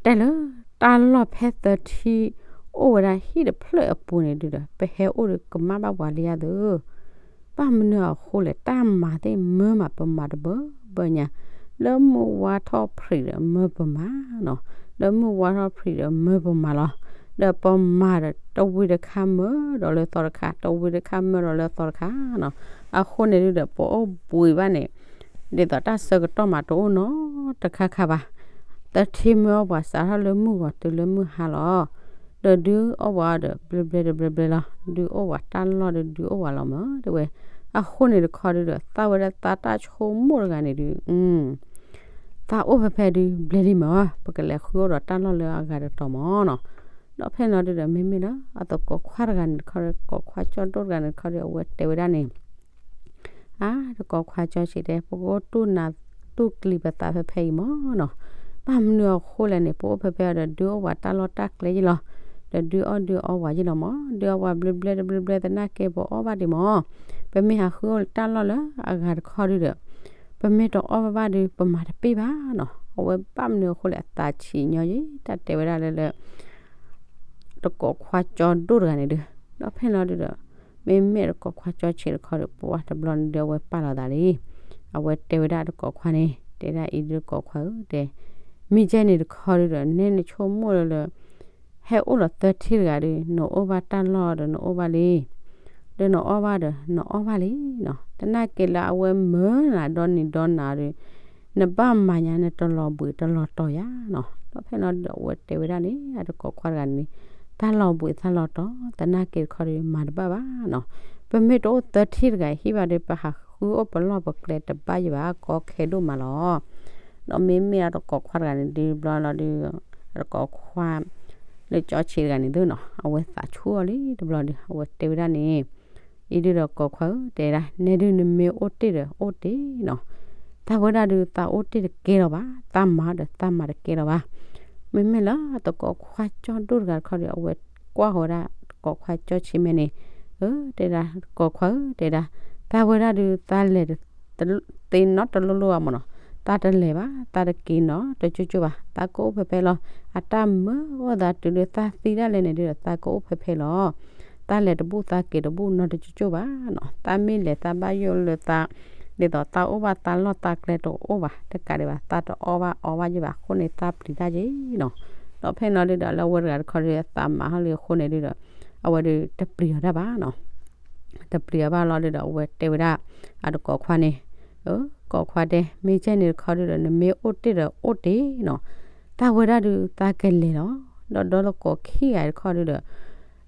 တဲလၢတၢ်လီၢ်ဖဲသၢထံ အိၣ်ဝဲဒၣ်ဟံၣ်တဖျၢၣ်အပူၤန့ၣ်ဒုဒီး ပဟဲအိၣ်ဒီးကမၣ်ဘၣ်ပှၤလံယၤသု, ဘၣ်မနုၤအဃိလဲၣ် တၢ်မၤသ့ၣ်မၢမးပမၤတဘၢဘၢညါ, လၢမုၢ်ဝါထီၣ်ဖျံးဒီးမၢပမၤနီၤ, လၢမုၢ်ဝါထီၣ်ဖျံးဒီးမၢပမၤလီၤ, ဒီးပမၤဒီးတဝံၤတခါမၢဒီးလၢသီတခါ, တဝံၤတခါမၢဒီးလၢသီတခါနီၤ, အဃိန့ၣ်ဒုဒီး ပအိၣ်ဘှံးဘၣ်န့ၣ် ဒ်သိးတၢ်ဆၢကတီၢ်မးတအိၣ်နီတခါခါဘၣ်. သၢထံမၢအီၣ်ပှၤစးထီၣ်လၢမုၢ်ဂီၤတုၤလၢမုၢ်ဟါလီၤ. ဒီးဒုးအီၣ်ပှၤအီၤဒီး ဘျဲဘျဲတဘျဲဘျဲလီၤ. ဒုးအီၣ်ပှၤတၢ်လီၢ်ဒီး ဒုးအီၣ်ပှၤလီၤမၢ် တဲဝဲ. အဃိန့ၣ်တခီဒုဒီး သးဝဲဒၣ်သးတၢ်ဆိကမိၣ်တဂၤန့ၣ်ဒုး သးအိၣ်ဖဲဖဲဒုး ဘျဲလံမၢ်, ပကလဲၤဃုအီၣ်ဒီးတၢ်လီၢ်လၢအဂၤတတီၤမၢ်နီၤ. ဒီးဖဲလီၤဒုဒီး မ့မ့ၢ်လၢအသကိးခွါတဂၤန့ၣ်တခီဒီး သကိးခွါကၠီဒိၣ်တဂၤန့ၣ်တခီဒီး အဝဲတဲဝဲဒၣ်န့ၣ် အါ သကိးခွါကၠီဆံးတဲ ပကအိၣ်တူၢ်နးတူၢ်ကျံၤပသးဖဲဖဲအံၤမၢ်နီၤ. ဘၣ်မနုၤအဃိလဲၣ်န့ၣ် ပအိၣ်ဖဲဖဲအံၤဒီး ဒုးအီၣ်ပှၤတၢ်လီၢ်တၢ်ကျဲယ့ၢ်လီၤ. ဒီးဒုးအီၣ်ဒုးအီပှၤယ့ၢ်လီၤမၢ်, ဒုးအီၣ်ပှၤဘျဲဘျဲတဘျဲဘျဲသနာ်က့ ပအီၣ်ဘၣ်ဒံးမၢ်. ပမ့ၢ်ဟးဃုအီၣ်တၢ်လီၢ်လၢအဂၤတခီဒုဒီး ပမ့ၢ်တအီၣ်ဘၣ်ဘၣ်ဒုး ပမၤတပ့ၢ်ဘၣ်နီၤ. အဝဲဘၣ်မနုၤအဃိလဲၣ် အသးဆံးညီယ့ၢ် တၢ်တဲဝဲဒၣ်လၢလၢ သကိးခွါကၠီဒိၣ်တဂၤန့ၣ်ဒုး. ဒီးဖဲလီၤဒုဒီး မ့မ့ၢ်သကိးခွါကၠီဆံးတခီဒီး ပှၤတဘျီန့ၣ်ဒုး အဝဲပာ်လီၤသးလံ. အဝဲတဲဝဲဒၣ်သကိးခွါန့ၣ် တဲဒၣ်အံၤဒုး သကိးခွါဧၢ တဲ, မ့ၢ်ကဲန့ၣ်တခီဒုဒီး နဲနဆိကမိၣ်လၢလၢ ဟဲအိၣ်ဒီးသၢထံတဂၤဒီး နအိၣ်ဘၣ်တၢ်လီၢ်ဒီးနအိၣ်ဘၣ်လံ, ဒီးနအီၣ်ဘၣ်ဒီးနအီၣ်ဘၣ်လံနီၤ. သနာ်က့လၢအဝဲမၢနၤဒီနံၤဒီနၤဒီး နဘၣ်မၤညါ နတလီၤဘှံးတလီၤတီၤယၤနီၤ. ဒီးဖဲလီၤဒုဒီး အဝဲတဲဝဲဒၣ်န့ၣ် အသကိးခွါတဂၤန့ၣ် တၢ်လီၤဘှံးတၢ်လီၤတီၤ သနာ်က့တခီဒီး မၤတဘၣ်ဘၣ်နီၤ. ပမ့ၢ်တအိၣ်သၢထံတဂၤဟံၣ်ဘၣ်ဒီး ပဟးဃုအီၣ်ပလီၢ်ပကျဲတဘၣ်ယံၤဘၣ် ကီခဲဒိၣ်မးလီၤ. ဒီးမ့မ့ၢ်အသကိးခွါတဂၤန့ၣ်ဒုး ဘျီလီၤဒုး အသကိးခွါ လၢကၠီဆံးတဂၤန့ၣ်သုနီၤ အဝဲသးဆူၣ်အီၤလံတဘျီဒီး အဝဲတဲဝဲဒၣ်န့ၣ် အံၤဒုးဒီးသကိးခွါဧၢ တဲဒၣ် နဲဒုးနမ့ၢ်အိၣ်တ့ၢ်ဒီးအိၣ်တ့ၢ်နီၤ. သးဝဲဒၣ်ဒုး သးအိၣ်တ့ၢ်တကဲလီၤဘၣ်, သးမၤဒီးသးမၤတကဲလီၤဘၣ်. မ့မ့ၢ်လၢအသကိးခွါကၠီဒိၣ်တဂၤတခီဒီး အဝဲကွၢ်ဃီၤဝဲဒၣ်သကိးခွါကၠီဆံးမဲာ်န့ၣ် အၢ တဲဒၣ် သကိးခွါဧၢ တဲဒၣ် သးဝဲဒၣ်ဒုး သးလဲၤ သ့နီတလိၣ်လိၣ်ဘၣ်မၢ်နီၤ. သးတလဲၤဘၣ်, သးတက့ၤနီတကၠိကၠိဘၣ်, သးကအိၣ်ဖဲဖဲလီၤ. အတၢ်မၢအီၣ်သးတုၤလၢသးသံဒၣ်လဲာ်န့ၣ်ဒုး သးကအိၣ်ဖဲဖဲလီၤ. သးလဲၤတဘူၣ်သးက့ၤတဘူၣ်နီတကၠိကၠိဘၣ်နီၤ. သးမ့ၢ်လဲၤသးဘၣ်ယိၣ်လၢသး ဒ်သိးသးအိၣ်ဘၣ်သးလီၢ်သးကျဲတအိၣ်ဘၣ် တကးဒံးဘၣ် သးတအီၣ်ဘၣ်အီဘၣ်ယ့ၢ်ဘၣ်အဃိန့ၣ် သးပျံၤတၢ်က့ၤနီၤ. ဒီးဖဲနီၤဒုးဒီး လၢအဝဲတဂၤတခီဒီး သးမၤဟီၣ်လံအဃိန့ၣ်ဒုးဒီး အဝဲဒုးတပျံၤအီၤတၢ်ဘၣ်နီၤ. တပျံၤအီၤဘၣ်လီၤဒုးဒီး အဝဲတဲဝဲဒၣ် အသကိးခွါန့ၣ် အၢ သကိးခွါတဲ မ့ၢ်ကဲန့ၣ်တခီဒုးဒီး နမ့ၢ်အိၣ်တ့ၢ်ဒီးအိၣ်တ့ၢ်နီၤ. သးဝဲဒၣ်ဒုး သးကလဲၤလီၤ. ဒီးဒီသကိးခံဂၤတခီဒုးဒီး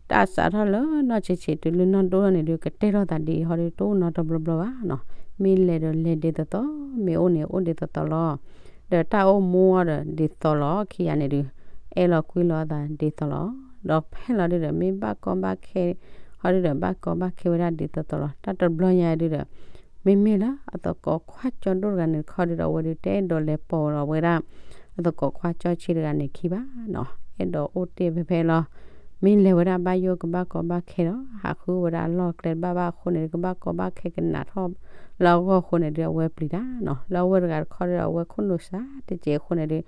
တၢ်စးထီၣ်လၢနီၢ်ဆံးဆံးတုၤလၢနီၢ်ဒိၣ်ထီၣ်န့ၣ်ဒုး ကတဲထီၣ်သးဒ်အံၤဟီဒုး တအိၣ်နီတဘျီဘျီဘၣ်နီၤ. မ့ၢ်လဲၤဒီးလဲၤဒ်သိးသိး, မ့ၢ်အိၣ်န့ၣ်အိၣ်ဒ်သိးသိးလီၤ. ဒီးတၢ်အိၣ်မူအီၤဒီးဒ်သိးလီၤ ခံဂၤန့ၣ်ဒုး အဲၣ်လီၤကွံလီၤအသးဒ်သိးလီၤ. ဒီးဖဲလီၤဒုးဒီး မ့ၢ်ဘၣ်ကီဘၣ်ခဲ ဟီဒုးဒီး ဘၣ်ကီဘၣ်ခဲဝဲဒၣ်ဒ်သိးသိးလီၤ. တၢ်တဘျီညါဒုးဒီး မ့မ့ၢ်လၢအသကိးခွါကၠီဒိၣ်တဂၤန့ၣ်တခီဒုးဒီး အဝဲဒုးတအဲၣ်ဒိးလဲၤပိာ်လီၤဝဲဒၣ် အသကိးခွါကၠီဆံးတဂၤန့ၣ်ခံဘၣ်နီၤ. အဲၣ်ဒိးအိၣ်တ့ၢ်ဖဲဖဲလီၤ. မ့ၢ်လဲၤဝဲဒၣ်ဘၣ်ယိၣ်ကဘၣ်ကီဘၣ်ခဲဒီး ဟးဃုဝဲဒၣ်အလီၢ်အကျဲတဘၣ်ဘၣ်အဃိန့ၣ် ကဘၣ်ကီဘၣ်ခဲကနးထီၣ်လၢအဂီၢ်အဃိန့ၣ်ဒုး အဝဲပျံၤတၢ်နီၤ. လၢအဝဲတဂၤတခီဒုးဒီး အဝဲခိၣ်နူာ်စၢ်တစဲးအဃိန့ၣ်ဒုး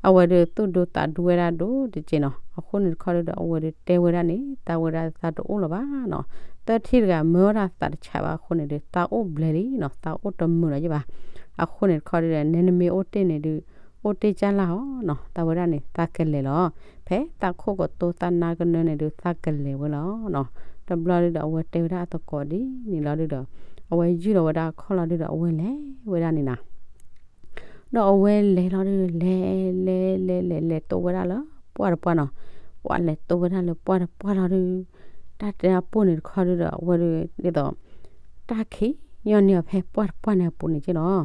အဝဲဒုးသူၣ်ဒူသးဒူဝဲဒၣ်ဒိၣ်တစဲးနီၤ. အဃိန့ၣ်တခီဒုးဒီး အဝဲဒုးတဲဝဲဒၣ်န့ၣ် သးဝဲဒၣ်သးတအိၣ်လၢၤဘၣ်နီၤ. သၢထံၣ်တဂၤမၢဝဲဒၣ်သးတဆးဘၣ်အဃိန့ၣ်ဒုး သးအိၣ်ဘျဲလံနီၤ. သးအိၣ်တမုာ်လီၤယ့ၢ်ဘၣ်. အဃိန့ၣ်တခီဒုးဒီး နဲနမ့ၢ်အိၣ်တ့ၢ်န့ၣ်ဒုး အိၣ်တ့ၢ်ကၢ်လၢ်အီၤနီၤ. သးဝဲဒၣ်န့ၣ် သးကလဲၤလီၤ. ဖဲသးခိၣ်ကသိသးနါကနၢန့ၣ်ဒုး သးကလဲၤဝဲလီၤနီၤ. တဘျီဒုးဒီး အဝဲတဲဝဲဒၣ်အသကိးဒ်န့ၣ်လီၤဒုးဒီး အဝဲယုၢ်လီၤဝဲဒၣ်အခီၣ်လီၤဒုးဒီး အဝဲလဲၤဝဲဒၣ်န့ၣ်နီၤ. ဒီးအဝဲလဲၤလီၤဒုး လဲၤ လဲၤ လဲၤ လဲၤ လဲၤတိဝဲဒၣ်လၢပှၢ်တပှၢ်နီၤ. ပှၤလဲၤတိဝဲဒၣ်လၢပှၢ်တပှၢ်လီၤဒုး တၢ်တဲအပိၢ်န့ၣ်တခီဒုးဒီး အဝဲဒုး ဒ်သိး တၢ်ခံးညီန့ၢ်အီၤဖဲပှၢ်တပှၢ်န့ၣ်အပူၤန့ၣ်က့လီၤ.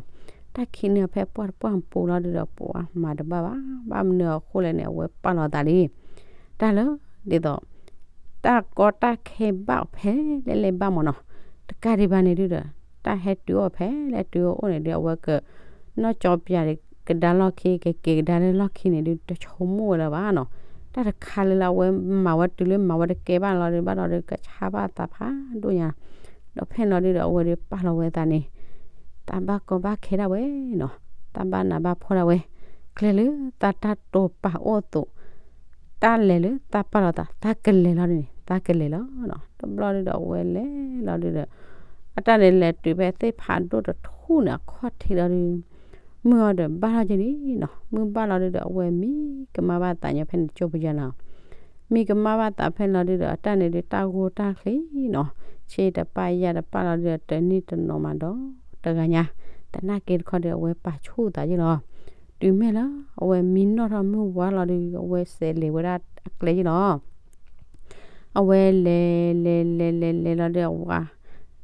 တၢ်ခံးန့ၢ်အီၤဖဲပှၢ်တပှၢ်အပူၤလီၤဒုးဒီး ပှၤမၤတဘၣ်ဘၣ် ဘၣ်မနုၤအဃိလဲၣ်န့ၣ် အဝဲပာ်လီၤသးလံ. တၢ်လၢ ဒ်သိး တၢ်ကီတၢ်ခဲဘၣ်အီၤဖဲလဲၣ်လဲၣ်ဘၣ်မၢ်နီၤ. တကးဒံးဘၣ်န့ၣ်ဒုးဒီး တၢ်ဟဲတုၤအီၤဖဲလဲၣ်တုၤအီၤအိၣ်န့ၣ်ဒုး အဝဲက နီၢ်ကၠီပၠး ကဒါလီၢ်ခံ ကက့ၤကဒါလၢလီၢ်ခံန့ၣ်ဒုး တဆိကမိၣ်ဝဲလၢၤဘၣ်နီၤ. တၢ်တခါလၢလၢအဝဲမၤဝဲတုၤလၢမၤဝဲတကဲဘၣ်လီၤဒီး ဘၣ်ဒီးကဆါဘၣ်သးဖးဒိၣ်ညါ. ဒီးဖဲန့ၣ်လီၤဒုးဒီး အဝဲဒုးပာ်လီၤဝဲသးန့ၣ် သးဘၣ်ကီဘၣ်ခဲဒၣ်ဝဲနီၤ, သးဘၣ်နးဘၣ်ဖှီၣ်ဒၣ်ဝဲ, ကျဲလၢသးတၢ်တိာ်ပာ်အိၣ်အသိး, တၢ်လဲၤလၢသးပာ်လီၤသး သးကလဲၤလီၤဒ်န့ၣ် သးကလဲၤလီၤနီၤ. တဘျီဒုးဒီးအဝဲလဲၤလီၤဒုးဒီး အတၢ်န့ၣ်လဲၤတုၤဖဲသ့ၣ်ဖးဒိၣ်တထူၣ်န့ၣ် အခီၣ်ထံးလီၤဒုး မုၢ်အီၤဒီးဘၣ်လီၤက့ၤလံနီၤ. မုၢ်ဘၣ်လီၤဒုးဒီး အဝဲမံကမၣ်ဘၣ်သးညီဖဲန့ၣ်တကၠိပယါလီၤ. မံကမၣ်ဘၣ်သးဖဲန့ၣ်လီၤဒုးဒီး အတၢ်န့ၣ်ဒုးတၢ်ဂိၢ်တၢ်ချံနီၤ, ဆ့တပာ်ယၢ်တပာ်လီၤဒုးဒီး တနံၣ်တနီၤမးဒီးတဂၤညါ, သနာ်က့တခီဒီး အဝဲပာ်ဆူၣ်သးယ့ၣ်လီၤ. တုၤမ့ၢ်လၢအဝဲမံနီၣ်ထီၣ်မုၢ်ဝါလီၤဒုး အဝဲစဲးလဲၤဝဲဒၣ်အကျဲယ့ၣ်လီၤ. အဝဲလဲၤလဲၤလဲၤလဲၤလဲၤလီၤဒီးအဝဲ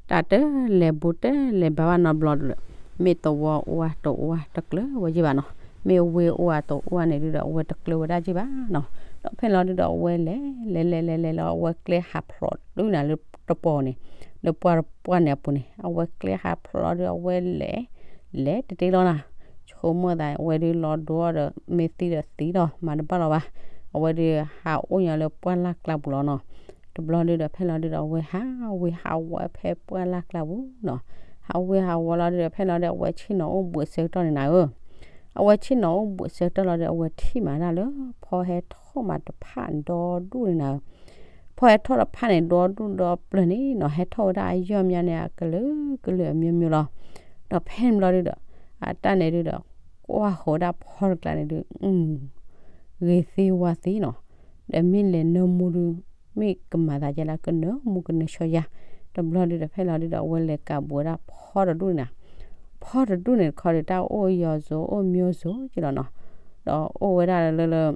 တၢ်တလဲၤဘူးတလဲၤဘၣ်ဘၣ်နီတဘျီဒီး မ့ၢ်သဝီအိၣ်ဧါတအိၣ်ဧါတကျၢၤဝဲယ့ၣ်ဘၣ်နီၤ, မ့ၢ်ဝ့ၢ်အိၣ်ဧါတအိၣ်ဧါန့ၣ်ဒုးဒီး အဝဲတကျၢၤဝဲဒၣ်ယ့ၣ်ဘၣ်နီၤ. ဒီးဖဲန့ၣ်လီၤဒုးဒီး အဝဲလဲၤလဲၤလဲၤလဲၤလဲၤလီၤ အဝဲကျဲဟးဖျိးတုၤနၤလၢတပီၤန့ၣ်, လၢပှၢ်တပှၢ်န့ၣ်အပူၤန့ၣ် အဝဲကျဲဟးဖျိးလီၤဒုး အဝဲလဲၤ လဲၤတတ့လီၤနၤ, ဆိကမိၣ်သး အဝဲဒုးလီၤဒိဒီး မ့ၢ်သံဒီးသံလီၤ မၤတဘၣ်လီၤဘၣ်. အဝဲဒုးဟးအိၣ်ညီလၢပှၢ်လၢ်ကျါပူၤလီၤနီၤ. တဘျီဒုးဒီး ဖဲန့ၣ်လီၤဒုးဒီး အဝဲဟးဝ့ၤဟးဝီၤဖဲပှၢ်လၢ်ကျါပူၤနီၤ. ဟးဝ့ၤဟးဝီၤလီၤဒုးဒီး ဖဲန့ၣ်လီၤဒုး အဝဲဆ့ၣ်နီၤအိၣ်ဘှံးအဆၢကတီၢ်န့ၣ်နၤဧၢ, အဝဲဆ့ၣ်နီၤအိၣ်ဘှံးအဆၢကတီၢ်လီၤဒုး အဝဲထံၣ်မးဒၣ်လၢ ဖီဟဲထီၣ်မးတဖၣ်ဒီဒူၣ်န့ၣ်နၤဧၢ. ဖီဟဲထီၣ်တဖၣ်န့ၣ် ဒီဒူၣ်ဒီပျၢၤန့ၣ်နီၤ, ဟဲထီၣ်ဝဲဒၣ်အယီၢ်မးန့ၣ် အကလုာ်ကလုာ်အမျိုးမျိုးလီၤ. ဒီးဖဲန့ၣ်ဘျီဒုးဒီး အတၢ်န့ၣ်ဒုးဒီး ကွၢ်ဃီၤဝဲဒၣ်ဖီတကျါန့ၣ်ဒုး ဂ့ၤသ့ဝါသ့နီၤ. ဒီးမ့ၢ်လဲၤနၢမူဒုး မ့ၢ်ကမၤသးဒ်လဲၣ် ကနၢမူကနၢဆှီယါ. တဘျီဒုးဒီး ဖဲန့ၣ်လီၤဒုးဒီး အဝဲလဲၤကးဘူးဝဲဒၣ်ဖီတဒူၣ်န့ၣ်နၤ. ဖီတဒူၣ်န့ၣ်တခီဒီး တၢ်အိၣ်ယီၤစိၤ အိၣ်မျိုးစိၤက့လီၤနီၤ. ဒီးအိၣ်ဝဲဒၣ်လၢလၢ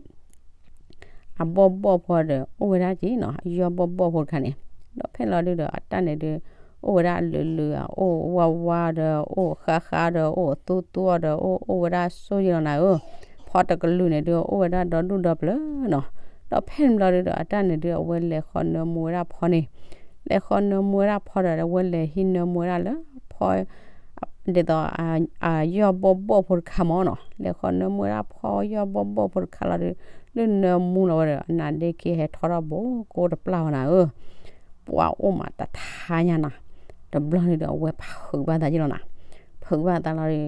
အဘီၣ်ဘီၣ်ဖိဒီး အိၣ်ဝဲဒၣ်က့နီၤ, အယီၢ်ဘီၣ်ဘီၣ်ဖိတခါန့ၣ်. ဒီးဖဲန့ၣ်လီၤဒုးဒီး အတၢ်န့ၣ်ဒုး အိၣ်ဝဲဒၣ်အလုာ်လုာ်ဧါ, အိၣ်ဝါဝါဒီး အိၣ်ဃါဃါဒီး အိၣ်သူသူဒီး အိၣ်အိၣ်ဝဲဒၣ်ဆိယ့ၣ်လီၤနၤဧၢ. ဖီတကလုာ်န့ၣ်ဒုး အိၣ်ဝဲဒၣ်ဒီဒူၣ်ဒီပျၢၤနီၤ. ဒီးဖဲန့ၣ်ဘျီဒုးဒီး အတၢ်န့ၣ်ဒုး အဝဲလဲၤဃီနၢမူဝဲဒၣ်ဖီန့ၣ်, လဲၤဃီနၢမူဝဲဒၣ်ဖီဒီး အဝဲလဲၤဟံးနၢမူဝဲဒၣ်လၢဖီ ဒ်သိး အယီၢ်ဘီၣ်ဘီၣ်ဖိတခါမၢ်နီၤ, လဲၤဃီနၢမူဝဲဒၣ်ဖီယီၢ်ဘီၣ်ဘီၣ်ဖိတခါလီၤဒီး လၢနၢမူလီၤဝဲဒီး အနါဒ့ခံဟဲထီထီၣ်ဘိကိတပျၢ်ဝဲနၤဧၢ. ပှၤအိၣ်မးတထါညါနီၤ. တဘျီန့ၣ်ဒီး အဝဲဖုးဘၣ်သးယ့ၣ်လီၤနၤ. ဖုးဘၣ်သးလီၤဒီး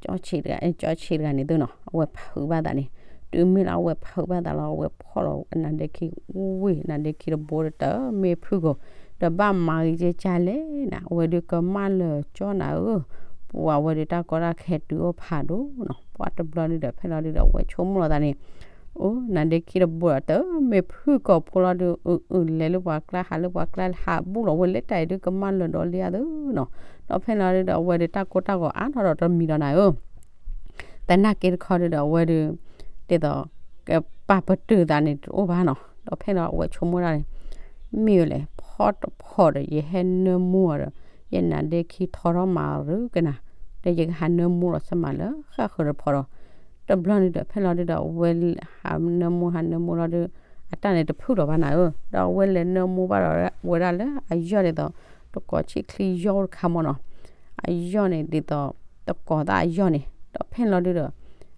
ကၠီဆံးတဂၤ ကၠီဆံးတဂၤန့ၣ်သုနီၤ အဝဲဖုးဘၣ်သးန့ၣ်, တုၤမ့ၢ်လၢအဝဲဖုးဘၣ်သးလီၤ အဝဲဖီၣ်လီၤအနါဒ့ခံဝ့ၢ် နါဒ့ခံတဘိဒီး တမ့ၢ်ဖုၣ်ကိာ် ဒီးဘၣ်မၤဂ့ၤကဲကၢ်လဲၣ်နၤ, အဝဲဒုးကမၣ်လၢာ်ကၠီနၤဧၢ. ပှၤဝဲဒုးတၢ်ကီတၢ်ခဲတုၤအိၣ်ဖးဒိၣ်နီၤ. ပှၤတဘျီဒုးဒီး ဖဲလီၤဒုးဒီး အဝဲဆိကမိၣ်လီၤသးန့ၣ်, အိ နါဒ့ခံတဘိဒီး တမ့ၢ်ဖုၣ်ကိာ်ဖိလီၤဒုး အုးအုးလဲၤလၢပှၤကျါ ဟးလၢပှၤကျါ ဟးဘူၣ်လီၤဝဲလၢတၢ်အံၤဒုး ကမၣ်လၢာ်ဒီးလံအသၢနီၤ. ဒီးဖဲလီၤဒုးဒီး အဝဲဒုးတၢ်ကီတၢ်ခဲအါထီၣ်ဒီးတမံၤဒီးနၤဧၢ. သနာ်က့တခီဒုးဒီး အဝဲဒုး ဒ်သိး ကပာ်ပတုာ်သးန့ၣ်တအိၣ်ဘၣ်နီၤ. ဒီးဖဲလီၤအဝဲဆိကမိၣ်ဒၣ်န့ၣ်, မ့ၢ်ဝဲလဲၣ် ဖီတဖီဒီး ယဟဲနၢမူအီၤဒီး ယနါဒ့ခံထီထီၣ်မးရူကနၤ, ဒီးယကဟးနၢမူလီၤဆၢမးလၢဃၣ်ဃၢၤတဖီဒီး, တဘျီန့ၣ်ဒီး ဖဲလီၤဒုးဒီး အဝဲဟးနၢမူဟးနၢမူလီၤဒုး အတၢ်န့ၣ်တဖုၣ်လီၤဘၣ်နၤဧၢ. ဒီးအဝဲလဲၤနၢမူဘၣ်ဒီးဝဲဒၣ်လၢအယီၢ်ဒ်သိး တကိးဆံၣ်ချံယီၢ်တခါမၢ်နီၤ. အယီၢ်န့ၣ်ဒ်သိး တကိးသၣ်အယီၢ်န့ၣ် ဒီးဖဲန့ၣ်လီၤဒုးဒီး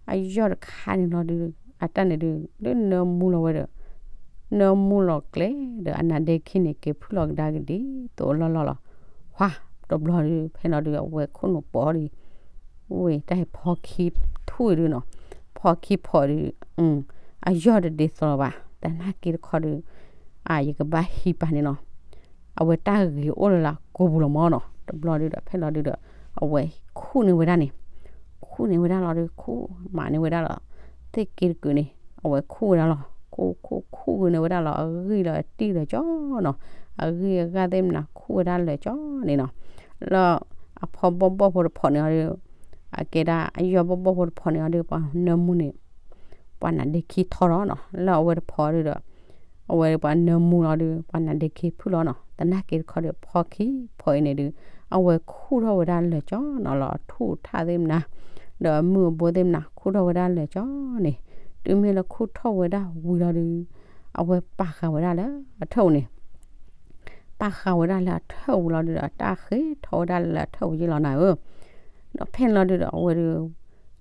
အယီၢ်တခါန့ၣ်လီၤဒုး အတၢ်န့ၣ်ဒုး လၢနၢမူလီၤဝဲဒီး နၢမူလီၤကျဲဒီး အနါဒ့ခံန့ၣ် က့ၤဖုၣ်လီၤကဒါက့ၤဒ်သိးလီၢ်လီၢ်လီၤ. ဟါ, တဘျီဒုး ဖဲန့ၣ်လီၤဒုး အဝဲခိၣ်နူာ်ပိာ်ဒံး ဝ့ၢ် တၢ်ဟဲဖီခံထူၣ်အံၤဒုးနီၤ, ဖီခံဖီဒုး အယီၢ်တဒ်သိးလီၤဘၣ်. သနာ်က့တခီဒုး အါ ယကဘၣ်ဟံးပာ်န့ၣ်လီၤ. အဝဲတၢ်ဂ့ၤအိၣ်လၢလၢကိးပူၤလီၤမၢ်နီၤ. တဘျီဒုးဒီး ဖဲလီၤဒုးဒီး အဝဲခူၣ်န့ၢ်ဝဲဒၣ်န့ၣ်, ခူၣ်န့ၢ်ဝဲဒၣ်လီၤဒုး ခူၣ်မးန့ၢ်ဝဲဒၣ်လီၤ. သ့ၣ်က့တကုာ်န့ၣ် အဝဲခူၣ်ဝဲဒၣ်လီၤ. ခူၣ်ခူၣ်ခူၣ်ဂုာ်န့ၢ်ဝဲဒၣ်လီၤ အဂံၢ်လီၤအတံၢ်လၢာ်ကၠီနီၤ. အဂံၢ်အဂၢ်သ့ၣ်မနၤ ခူၣ်ဝဲဒၣ်လၢာ်ကၠီန့ၣ်နီၤ. လၢအဖီဘီၣ်ဘီၣ်ဖိတဖီန့ၣ်အီၤဒုး အကဲဒၣ်အယီၢ်ဘီၣ်ဘီၣ်ဖိတဖီန့ၣ်အီၤဒုး ပှၤနၢမူန့ၣ် ပှၤနါဒ့ခံထီထီၣ်နီၤ. လၢအဝဲတဖီဒုးဒီး အဝဲပှၤနၢမူလီၤဒုး ပှၤနါဒ့ခံဖုၣ်လီၤနီၤ. သနာ်က့တခီဒီးဖီခံဖီအံၤန့ၣ်ဒုး အဝဲခူၣ်ထီၣ်ဝဲဒၣ်လၢာ်ကၠီနီၤ လၢအထူၣ်ထၣ်သ့ၣ်မနၤ ဒီးအမုၢ်အဘိသ့ၣ်မနၤ ခူၣ်ထီၣ်ဝဲဒၣ်လၢာ်ကၠီန့ၣ်. တုၤမ့ၢ်လၢခူၣ်ထီၣ်ဝဲဒၣ်ဝံၤလီၤဒုး အဝဲပာ်ဃာ်ဝဲဒၣ်လၢအထၢၣ်ပူၤန့ၣ် ပာ်ဃာ်ဝဲဒၣ်လၢအထၢၣ်ပူၤလီၤဒုးဒီး တၢ်ဃ့ထီၣ်ဝဲဒၣ်လၢအထၢၣ်ပူၤယ့ၣ်လီၤနၤဧၢ. ဒီးဖဲန့ၣ်လီၤဒုးဒီး အဝဲဒုး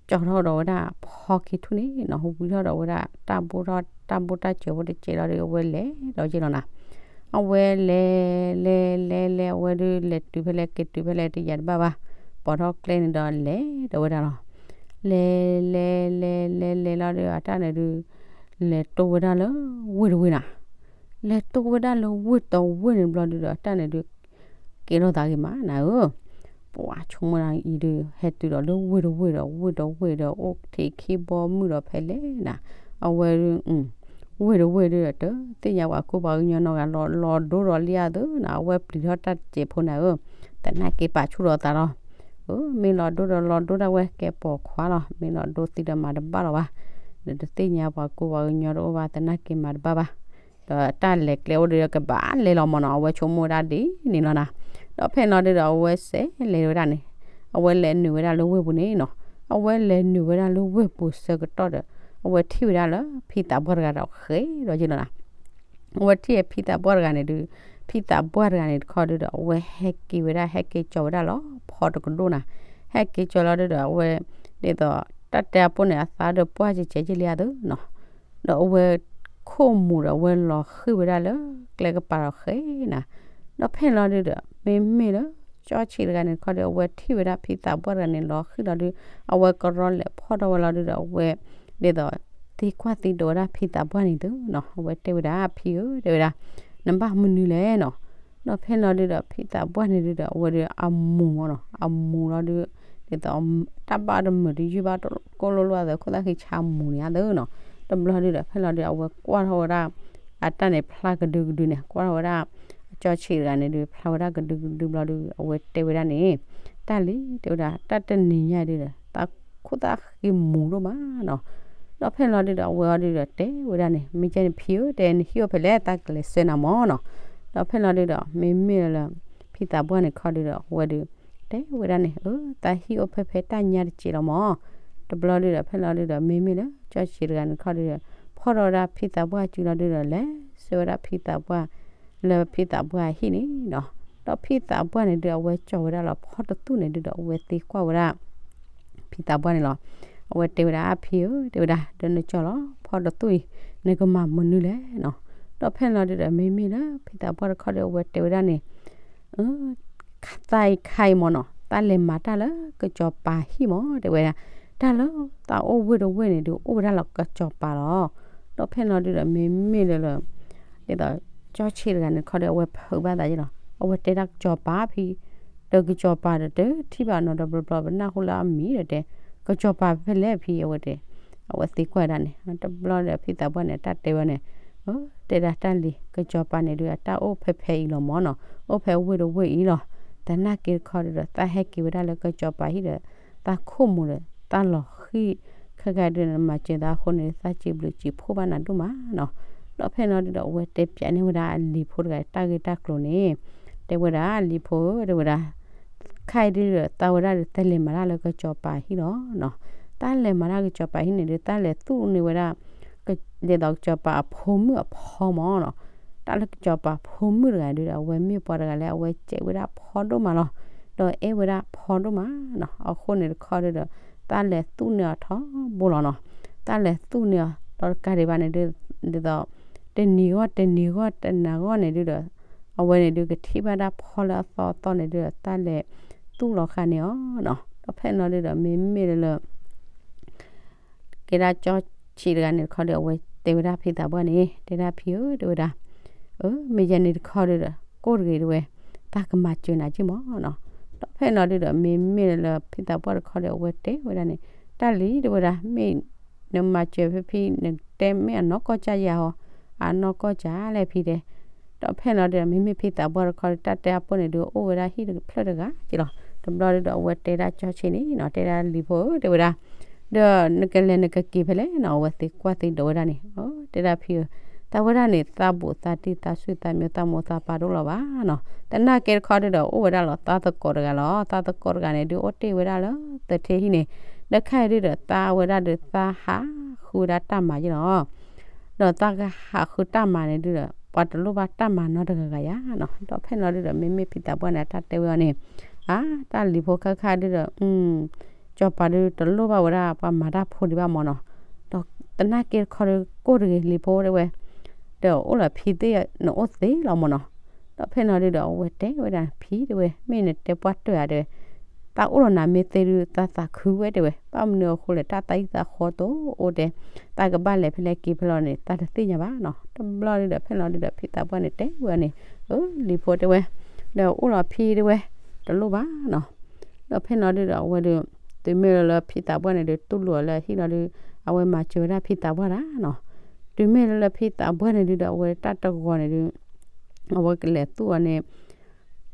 ကၠီထီၣ်ဒီးဝဲဒၣ်ဖီခံထူၣ်န့ၣ်နီၤ, ဝံထီၣ်ဒီးဝဲဒၣ်တၢ်ဘိၣ်ထီၣ် တၢ်ဘိၣ်တၢ်စၢၤဖိတစဲးလီၤဒီး အဝဲလဲၤဒီးက့လီၤနၤ. အဝဲလဲၤ လဲၤ လဲၤ လဲၤ အဝဲဒုးလဲၤတုၤဖဲလဲၣ် က့ၤတုၤဖဲလဲၣ် တယၤတဘၣ်ဘၣ်, ပိာ်ထီၣ်ကျဲန့ၣ်ဒီးလဲၤဒီးဝဲဒၣ်လီၤ. လဲၤ လဲၤ လဲၤ လဲၤ လဲၤလီၤဒီး အတၢ်န့ၣ်ဒုး လဲၤတိၢ်ဝဲဒၣ်လၢဝ့ၢ်တဝ့ၢ်နၤ. လဲၤတိၢ်ဝဲဒၣ်လၢဝ့ၢ်တဝ့ၢ်န့ၣ်ဘျီဒုးဒီး အတၢ်န့ၣ်ဒုး ကဲထီၣ်သးဂ့ၤမးနၤဧၢ. ပှၤဆိကမိၣ်ဒၣ်အံၤဒုး ဟဲတုၤဒီးလၢဝ့ၢ်တဝ့ၢ်ဒီး ဝ့ၢ်တဝ့ၢ်ဒီး အိၣ်ထံးခံဘီမုၢ်ဒီးဖဲလဲၣ်နၤ. အဝဲဒုး ဝ့ၢ်တဝ့ၢ်ဒုးဒီး တသ့ၣ်ညါပှၤကူပှၤကညီနီတဂၤလီၤ, လီၤဒိဒီးလံအသိးနၤ, အဝဲပျံၤထီၣ်တၢ်တစဲးဖိနၤဧၢ, သနာ်က့ပာ်ဆူၣ်ဒီးသးလီၤ. မ့ၢ်လီၤဒိဒီးလီၤဒိဒၣ်ဝဲ ကဲပိာ်ခွါလီၤ, မ့ၢ်လီၤဒိသံဒီးမၤတဘၣ်လီၤဘၣ်, ဒီးတသ့ၣ်ညါပှၤကူပှၤကညီတအိၣ်ဘၣ် သနာ်က့မၤတဘၣ်ဘၣ်. ဒီးတၢ်လဲၤကျဲအိၣ်ဒီးကဘၣ်လဲၤလီၤမၢ်နီၤ, အဝဲဆိကမိၣ်ဝဲဒၣ်ဒ်န့ၣ်လီၤနၤ. ဒီးဖဲလီၤဒုးဒီး အဝဲစဲးလဲၤဝဲဒၣ်န့ၣ်, အဝဲလဲၤနုာ်ဝဲဒၣ်လၢဝ့ၢ်ပူၤန့ၣ်နီၤ, အဝဲလဲၤနုာ်ဝဲဒၣ်လၢဝ့ၢ်ပူၤဆၢကတီၢ်ဒီး အဝဲထံၣ်ဝဲဒၣ်လၢဖံသးပှၢ်တဂၤဒီးဃဲၤဒီးက့လီၤနၤ. အဝဲထံၣ်ဖံသးပှၢ်တဂၤန့ၣ်ဒုး, ဖံသးပှၢ်တဂၤန့ၣ်တခီဒုးဒီး အဝဲဟဲက့ၤဝဲဒၣ် ဟဲက့ၤကၠီၤဝဲဒၣ်လီၤဖီတကဒိၣ်နၤ. ဟဲက့ၤကၠီၤလီၤဒုးဒီး အဝဲ ဒ်သိး တၢ်တဲအပိၢ်န့ၣ် အသးဒီးပှၢ်ကဲကဲက့လံအသိးနီၤ, ဒီးအဝဲခိၣ်မူၤဒီး အဝဲလီၤဃံၢ်ဝဲဒၣ်လၢကျဲကပၤဒီးဃဲၤနၤ. ဒီးဖဲလီၤဒုးဒီး မ့မ့ၢ်လၢ ကၠီဆံးတဂၤန့ၣ်တခီဒီး အဝဲထံၣ်ဝဲဒၣ်ဖံသးပှၢ်တဂၤန့ၣ် လီၤဃံၢ်လီၤဒုး အဝဲကရီလဲၤဖီၣ်ထီၣ်ဝဲလီၤဒုးဒီး အဝဲ ဒ်သိး သံကွၢ်သံဒိးဝဲဒၣ်ဖံသးပှၢ်န့ၣ်သုနီၤ, အဝဲတဲဝဲဒၣ် ဖံဧၢ တဲဝဲဒၣ် နဘၣ်မနုၤလဲၣ်နီၤ. ဒီးဖဲလီၤဒုးဒီး ဖံသးပှၢ်န့ၣ်ဒုးဒီး အဝဲဒုးအမူၤမၢ်နီၤ, အမူၤလီၤဒုး ဒ်သိး တၢ်ဘၣ်တမုာ်တယုၢ်ဘၣ်ကိၢ်လိၣ်လိၣ်အသိး ခိၣ်သၣ်ဃံဆါမူၤန့ၣ်အသိးနီၤ. တဘျီဒုးဒီး ဖဲလီၤဒုး အဝဲကွၢ်ထီၣ်ဝဲဒၣ် အတၢ်န့ၣ်ဖျါကဒုကဒုန့ၣ် ကွၢ်ထီၣ်ဝဲဒၣ် ကၠီဆံးတဂၤန့ၣ်ဒုး ဖျါဝဲဒၣ်ကဒုကဒုဘျီဒုး အဝဲတဲဝဲဒၣ်န့ၣ် တၢ်လံ တဲဝဲဒၣ် တၢ်တနံၤညါဒုးဒီး သးခိၣ်သၣ်ဃံမူၤဒိၣ်မးနီၤ. ဒီးဖဲလီၤဒုးဒီး အဝဲအီၤဒုးဒီးတဲဝဲဒၣ်န့ၣ် မ့ၢ်ကဲန့ၣ်ဖံဧၢ တဲနဟံၣ်အိၣ်ဖဲလဲၣ် သးကလဲၤဆှၢနၤမၢ်နီၤ. ဒီးဖဲလီၤဒုးဒီး မ့မ့ၢ်လၢ ဖံသးပှၢ်န့ၣ်တခီဒုးဒီး အဝဲဒုး တဲဝဲဒၣ်န့ၣ် အၢ သးဟံၣ်အိၣ်ဖဲဖဲတၢ်ညါတစဲးလီၤမၢ်. တဘျီဒုးဒီး ဖဲလီၤဒုးဒီး မ့မ့ၢ်လၢ ကၠီဆံးတဂၤန့ၣ်တခီဒုးဒီး ဖီၣ်ထီၣ်ဝဲဒၣ်ဖံသးပှၢ်စုလီၤဒုးဒီး လဲၤဆှၢဝဲဒၣ်ဖံသးပှၢ် လၢဖံသးပှၢ်အဟံၣ်န့ၣ်နီၤ. ဒီးဖံသးပှၢ်န့ၣ်ဒုး အဝဲကၠီၤဝဲဒၣ်လီၤဖီတသူၣ်န့ၣ်ဒုးဒီး အဝဲသံကွၢ်ဝဲဒၣ် ဖံသးပှၢ်န့ၣ်လီၤ. အဝဲတဲဝဲဒၣ် အဖံဧၢ တဲဝဲဒၣ် ဒီးနကၠီၤလီၤဖီတသူၣ်အံၤ နကမၤမနုၤလဲၣ်နီၤ. ဒီးဖဲလီၤဒုးဒီး မ့မ့ၢ်လၢဖံသးပှၢ်တခီဒီး အဝဲတဲဝဲဒၣ်န့ၣ် သးအံၤခါအံၤမၢ်နီၤ သးလဲၤမၤတၢ်လၢကစီၤပၤဟံၣ်မၢ် တဲဝဲဒၣ်. တၢ်လၢသးအိၣ်ဝ့ၢ်တဝ့ၢ်န့ၣ်ဒုး အိၣ်ဝဲဒၣ်လၢကစီၤပၤလီၤ. ဒီးဖဲလီၤဒုးဒီး မ့မ့ၢ်လၢလၢ ဒ်သိး ကၠီဆံးတဂၤန့ၣ်တခီဒီး အဝဲဖုးဘၣ်သးယ့ၣ်လီၤ. အဝဲတဲဒၣ်ကစီၤပၤဖံ ဒီးကစီၤပၤဒီးတထံၣ်ဘၣ်နီၤ ဒီးဘျီဘျီပနၢ်ဟူလၢအမံၤဒီးတဲ ကစီၤပၤဖဲလဲၣ်ဖံ အဝဲတဲ အဝဲသံကွၢ်ဒၣ်န့ၣ် တဘျီဒီးဖံသးပှၢ်န့ၣ် တၢ်တဲဝဲန့ၣ် အၢ တဲဒၣ်တၢ်လံၤ ကစီၤပၤန့ၣ်ဒုး အတၢ်အိၣ်ဖဲဖဲအံၤလီၤမၢ်နီၤ အိၣ်ဖဲဝ့ၢ်တဝ့ၢ်အံၤလီၤ. သနာ်က့တခီဒုးဒီး သးဟဲက့ၤဝဲဒၣ်လၢကစီၤပၤဟံၣ်ဒီး သးခိၣ်မူၤဒီး သးလီၤဃံၢ် ခဲကါဒုး နမၤစၢၤသးအဃိန့ၣ် သးစံးဘျုးစံးဖှိၣ်ဘၣ်နၤဒိၣ်မးနီၤ. ဒီးဖဲလီၤဒုးဒီး အဝဲတဲပၠးန့ၢ်ဝဲဒၣ်အလံၤဖိတဂၤတၢ်ဂ့ၢ်တၢ်ကျိၤန့ၣ် တဲဝဲဒၣ် လံၤဖိဧၢ တဲဝဲဒၣ် ခဲအံၤဒုးဒီး သးဝဲဒၣ်ဒီး သးလဲၤမၤတၢ်လၢကစီၤပၤဟံၣ်လီၤနီၤ. သးလဲၤမၤတၢ်ကစီၤပၤဟံၣ်န့ၣ်ဒုး သးလဲၤသူၣ်န့ၢ်ဝဲဒၣ် ဒ်သိးကစီၤပၤအဖိမုၣ်အဖီမၢ်နီၤ. တၢ်လၢကစီၤပၤဖိမုၣ်တဂၤဒုးဒီး အဝဲမ့ၢ်ပှၤတဂၤလၢ အဝဲစဲးဝဲဒၣ်ဖီဒိၣ်မးလီၤ. ဒီးအဲၣ်ဝဲဒၣ်ဖီဒိၣ်မးနီၤ. အဃိန့ၣ်တခီဒုးဒီး သးလဲၤသူၣ်န့ၢ်အီၤထီဘိလီၤနီၤ. သးလဲၤသူၣ်န့ၢ်အီၤ ဒီးတကးဒံးဘၣ်န့ၣ်ဒုး ဒ်သိး တနံၤဂီၢ်တနံၤဂီၢ်တနၤဂီၢ်န့ၣ်ဒုးဒီး အဝဲန့ၣ်ဒုးကထံၣ်ဘၣ်ဒၣ်ဖီလၢအသီအသီန့ၣ်ဒုးဒီး သးလဲၤသူၣ်လီၤဃာ်န့ၢ်အီၤနီၤ. ဒီးဖဲလီၤဒုးဒီး မ့မ့ၢ်လၢ ကဲဒၣ်ကၠီဆံးတဂၤန့ၣ်တခီဒီး အဝဲတဲဝဲဒၣ်ဖံသးပှၢ်န့ၣ် တဲဒၣ်ဖံဧၢ တဲဝဲဒၣ် အၢ မ့ၢ်ယဲန့ၣ်တခီဒီး ကိၣ်တဂ့ၤတဲဝဲ သးကမၤစၢၤနၤက့မၢ်နီၤ. ဒီးဖဲလီၤဒုးဒီး မ့မ့ၢ်လၢဖံသးပှၢ်တခီဒီး အဝဲတဲဝဲဒၣ်န့ၣ် တၢ်လံၤတဲဝဲဒၣ် မ့ၢ်နမၤစၢၤဖဲဖံ နတဲမ့ၢ်အနီၢ်ကီၢ်ကၢ်ယၤဟီ အနီၢ်ကီၢ်ကၢ်လဲၣ်ဖံတဲ ဒီးဖဲလီၤဒုးဒီး မ့မ့ၢ်ဖံသးပှၢ်တခီဒီး တၢ်တဲအပိၢ်န့ၣ်ဒုး အိၣ်ဝဲဒၣ်ဟံၣ်တဖျၢၣ်တဂၤက့လီၤ. တဘျီဒုးဒီး အဝဲတဲဒၣ်ကၠီဆံးန့ၣ်နီၤ တဲဒၣ်လံၤဖိဧၢတဲဝဲဒၣ် ဒီးနကလဲၤနကက့ၤဖဲလဲၣ်နီၤ အဝဲသံကွၢ်သံဒိးဝဲဒၣ်န့ၣ် တဲဒၣ်ဖံဧၢ သးဝဲဒၣ်န့ၣ် သးဘူးသးတံၢ်သးဆွံသးမံသးမိၢ်သးပၢ်တအိၣ်လၢၤဘၣ်နီၤ. သနာ်က့တခီဒုးဒီး အိၣ်ဝဲဒၣ်လီၤသးသကိးတဂၤလီၤ. သးသကိးတဂၤန့ၣ်ဒုး အိၣ်တ့ၢ်ဝဲဒၣ်လၢသထ့ဟံၣ်န့ၣ် ဒီးခဲအံၤဒုးဒီး သးဝဲဒၣ်ဒီးသးဟးဃုဝဲဒၣ်တၢ်မၤယ့ၣ်လီၤ. ဒီးသးကဟးဃုတၢ်မၤန့ၣ်ဒုးဒီး ပှၤတလိၣ်ဘၣ်တၢ်မၤနီတဂၤဂၤယၤနီၤ. ဒီးဖဲလီၤဒုးဒီး မ့မ့ၢ်ဖံသးပှၢ်န့ၣ် အတၢ်တဲဝဲအီၤန့ၣ် အါ တၢ်လံၤဖိခဲခါဒုးဒီး အ စီၤပၤဒုးတလိၣ်ဘၣ်ဝဲဒၣ်ပှၤမၤတၢ်ဖိဒံးဘၣ်မၢ်နီၤ. ဒီးသနာ်က့တခီဒီး ကိၣ်တဂ့ၤ လံၤဖိတဲဝဲ, ဒီးအိၣ်လၢဖံသ့ၣ်နအိၣ်သ့လီၤမၢ်နီၤ. ဒီးဖဲလီၤဒုးဒီး အဝဲတဲဝဲဒၣ် ဖံတဲဝဲ, မ့ၢ်နတဲပှၢ်တၢၢ်ဧါတဲဝဲ, တၢ်အိၣ်လီၤနၤမ့ၢ်သ့ဒုး သးသးခုဝဲတဲဝဲ, ဘၣ်မနုၤအဃိလဲၣ် တၢ်သးအံၣ်သးဃီတအိၣ်တဲ, တၢ်ကဘၣ်လဲၤဖဲလဲၣ်က့ၤဖဲလဲၣ်န့ၣ် သးတသ့ၣ်ညါဘၣ်နီၤ. တဘျီဒုးဒီး ဖဲလီၤဒုးဒီး ဖံသးပှၢ်န့ၣ်တဲဝဲန့ၣ်, အၢ လံၤဖိတဲဝဲ, ဒီးအိၣ်လီၤဖံတဲဝဲ, တလိၣ်ဘၣ်နီၤ. ဒီးဖဲလီၤဒုးဒီး အဝဲဒုး တုၤမ့ၢ်လၢလၢဖံသးပှၢ်န့ၣ်ဒုး တူၢ်လိာ်အီၤလၢအဟံၣ်လီၤဒုး အဝဲမၤစၢၤဝဲဒၣ်ဖံသးပှၢ်တၢ်နီၤ. တုၤမ့ၢ်လၢလၢဖံသးပှၢ်န့ၣ်ဒုးဒီး အဝဲတၢ်တဂီၤန့ၣ်ဒုး အဝဲကလဲၤသူၣ်အီၤန့ၣ်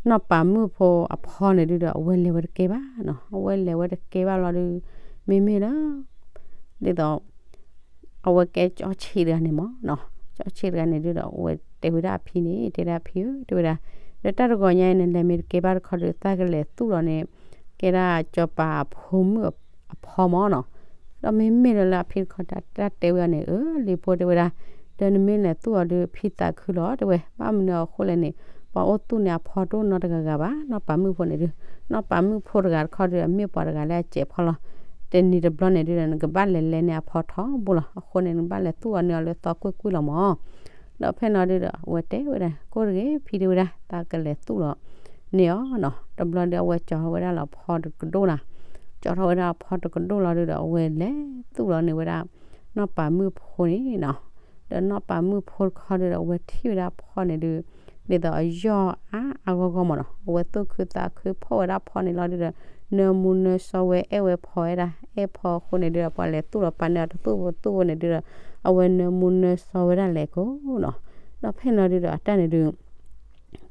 နီၢ်ပၤမုၣ်ဖိအဖီန့ၣ်ဒုးဒီး အဝဲလဲၤဝဲတကဲဘၣ်နီၤ. အဝဲလဲၤဝဲတကဲဘၣ်လီၤဒုး မ့မ့ၢ်လၢ ဒ်သိး အဝဲကဲကၠီဆံးတဂၤန့ၣ်မၢ်နီၤ. ကၠီဆံးတဂၤန့ၣ်ဒုးဒီး အဝဲတဲဝဲဒၣ်အဖံန့ၣ် တဲဒၣ်ဖံဧၢ တဲဝဲဒၣ်, ဒီးတၢ်တဂီၤညါအံၤန့ၣ် လဲၤမ့ၢ်တကဲဘၣ်တခီဒုး သးကလဲၤသူၣ်လီၤန့ၣ် ကဲဒၣ်စီၤပၤအဖိမုၣ်အဖီမၢ်နီၤ. ဒီးမ့မ့ၢ်လၢလၢအဖံတခီတၢ်တဲဝဲအီၤန့ၣ် အၢ လံၤဖိတဲဝဲဒၣ်, ဒီးနမ့ၢ်လဲၤသူၣ်အီၤဒုး ဖံသးခုလီၤတဲဝဲ, ဘၣ်မနုၤအဃိလဲၣ်န့ၣ် ပှၤအိၣ်သူၣ်န့ၢ်အဖီတအိၣ်နီတဂၤဂၤဘၣ် နီၢ်ပၤမုၣ်ဖိန့ၣ်ဒုး, နီၢ်ပၤမုၣ်ဖိတဂၤတခီဒုး အမ့ၢ်ပှၤတဂၤလၢအစဲးဖီလီၤ. တနံၤတဘျီန့ၣ်ဒုးဒီး နကဘၣ်လဲၤလဲန့ၢ်အဖီထီဘိလီၤ. အဃိန့ၣ် နကဘၣ်လဲၤသူၣ်အီၤန့ၢ်အီၤလၢသီကွ့ၢ်ကွ့ၢ်လီၤမၢ်. ဒီးဖဲလီၤဒုးဒီး အဝဲတဲဝဲဒၣ် ကိၣ်တဂ့ၤ ဖံတဲဝဲဒၣ် သးကလဲၤသူၣ်လီၤန့ၢ်အီၤနီၤ. တဘျီဒုး အဝဲကၠီၤထီၣ်ဝဲဒၣ်လၢအဖီတကဒိၣ်နီၤ. ကၠီၤထီၣ်ဝဲဒၣ်အဖီတကဒိၣ်လီၤဒုးဒီး အဝဲလဲၤသူၣ်လီၤန့ၢ်ဝဲဒၣ် နီၢ်ပၤမုၣ်ဖိန့ၣ်နီၤ. ဒီးနီၢ်ပၤမုၣ်ဖိတခီဒုးဒီး အဝဲထံၣ်ဝဲဒၣ်အဖီန့ၣ်ဒုး ဒ်သိးအယီၢ်အါအါဂီၢ်ဂီၢ်မၢ်နီၤ. အဝဲသူၣ်ခုသးခုဖီၣ်ဝဲဒၣ်ဖီန့ၣ်လီၤဒုးဒီး နၢမူနၢဆှီဝဲ အဲၣ်ဝဲဖီဝဲဒၣ် အဲၣ်ဖီအဃိန့ၣ်ဒုးဒီး ပှၤလဲၤသူၣ်လီၤပာ်န့ၢ်အီၤတသူၣ်ဖိသူၣ်ဖိန့ၣ်ဒုးဒီး အဝဲနၢမူနၢဆှီဝဲဒၣ်လဲၤကိးနီၤ. ဒီးဖဲလီၤဒုးဒီး အတၢ်န့ၣ်ဒုး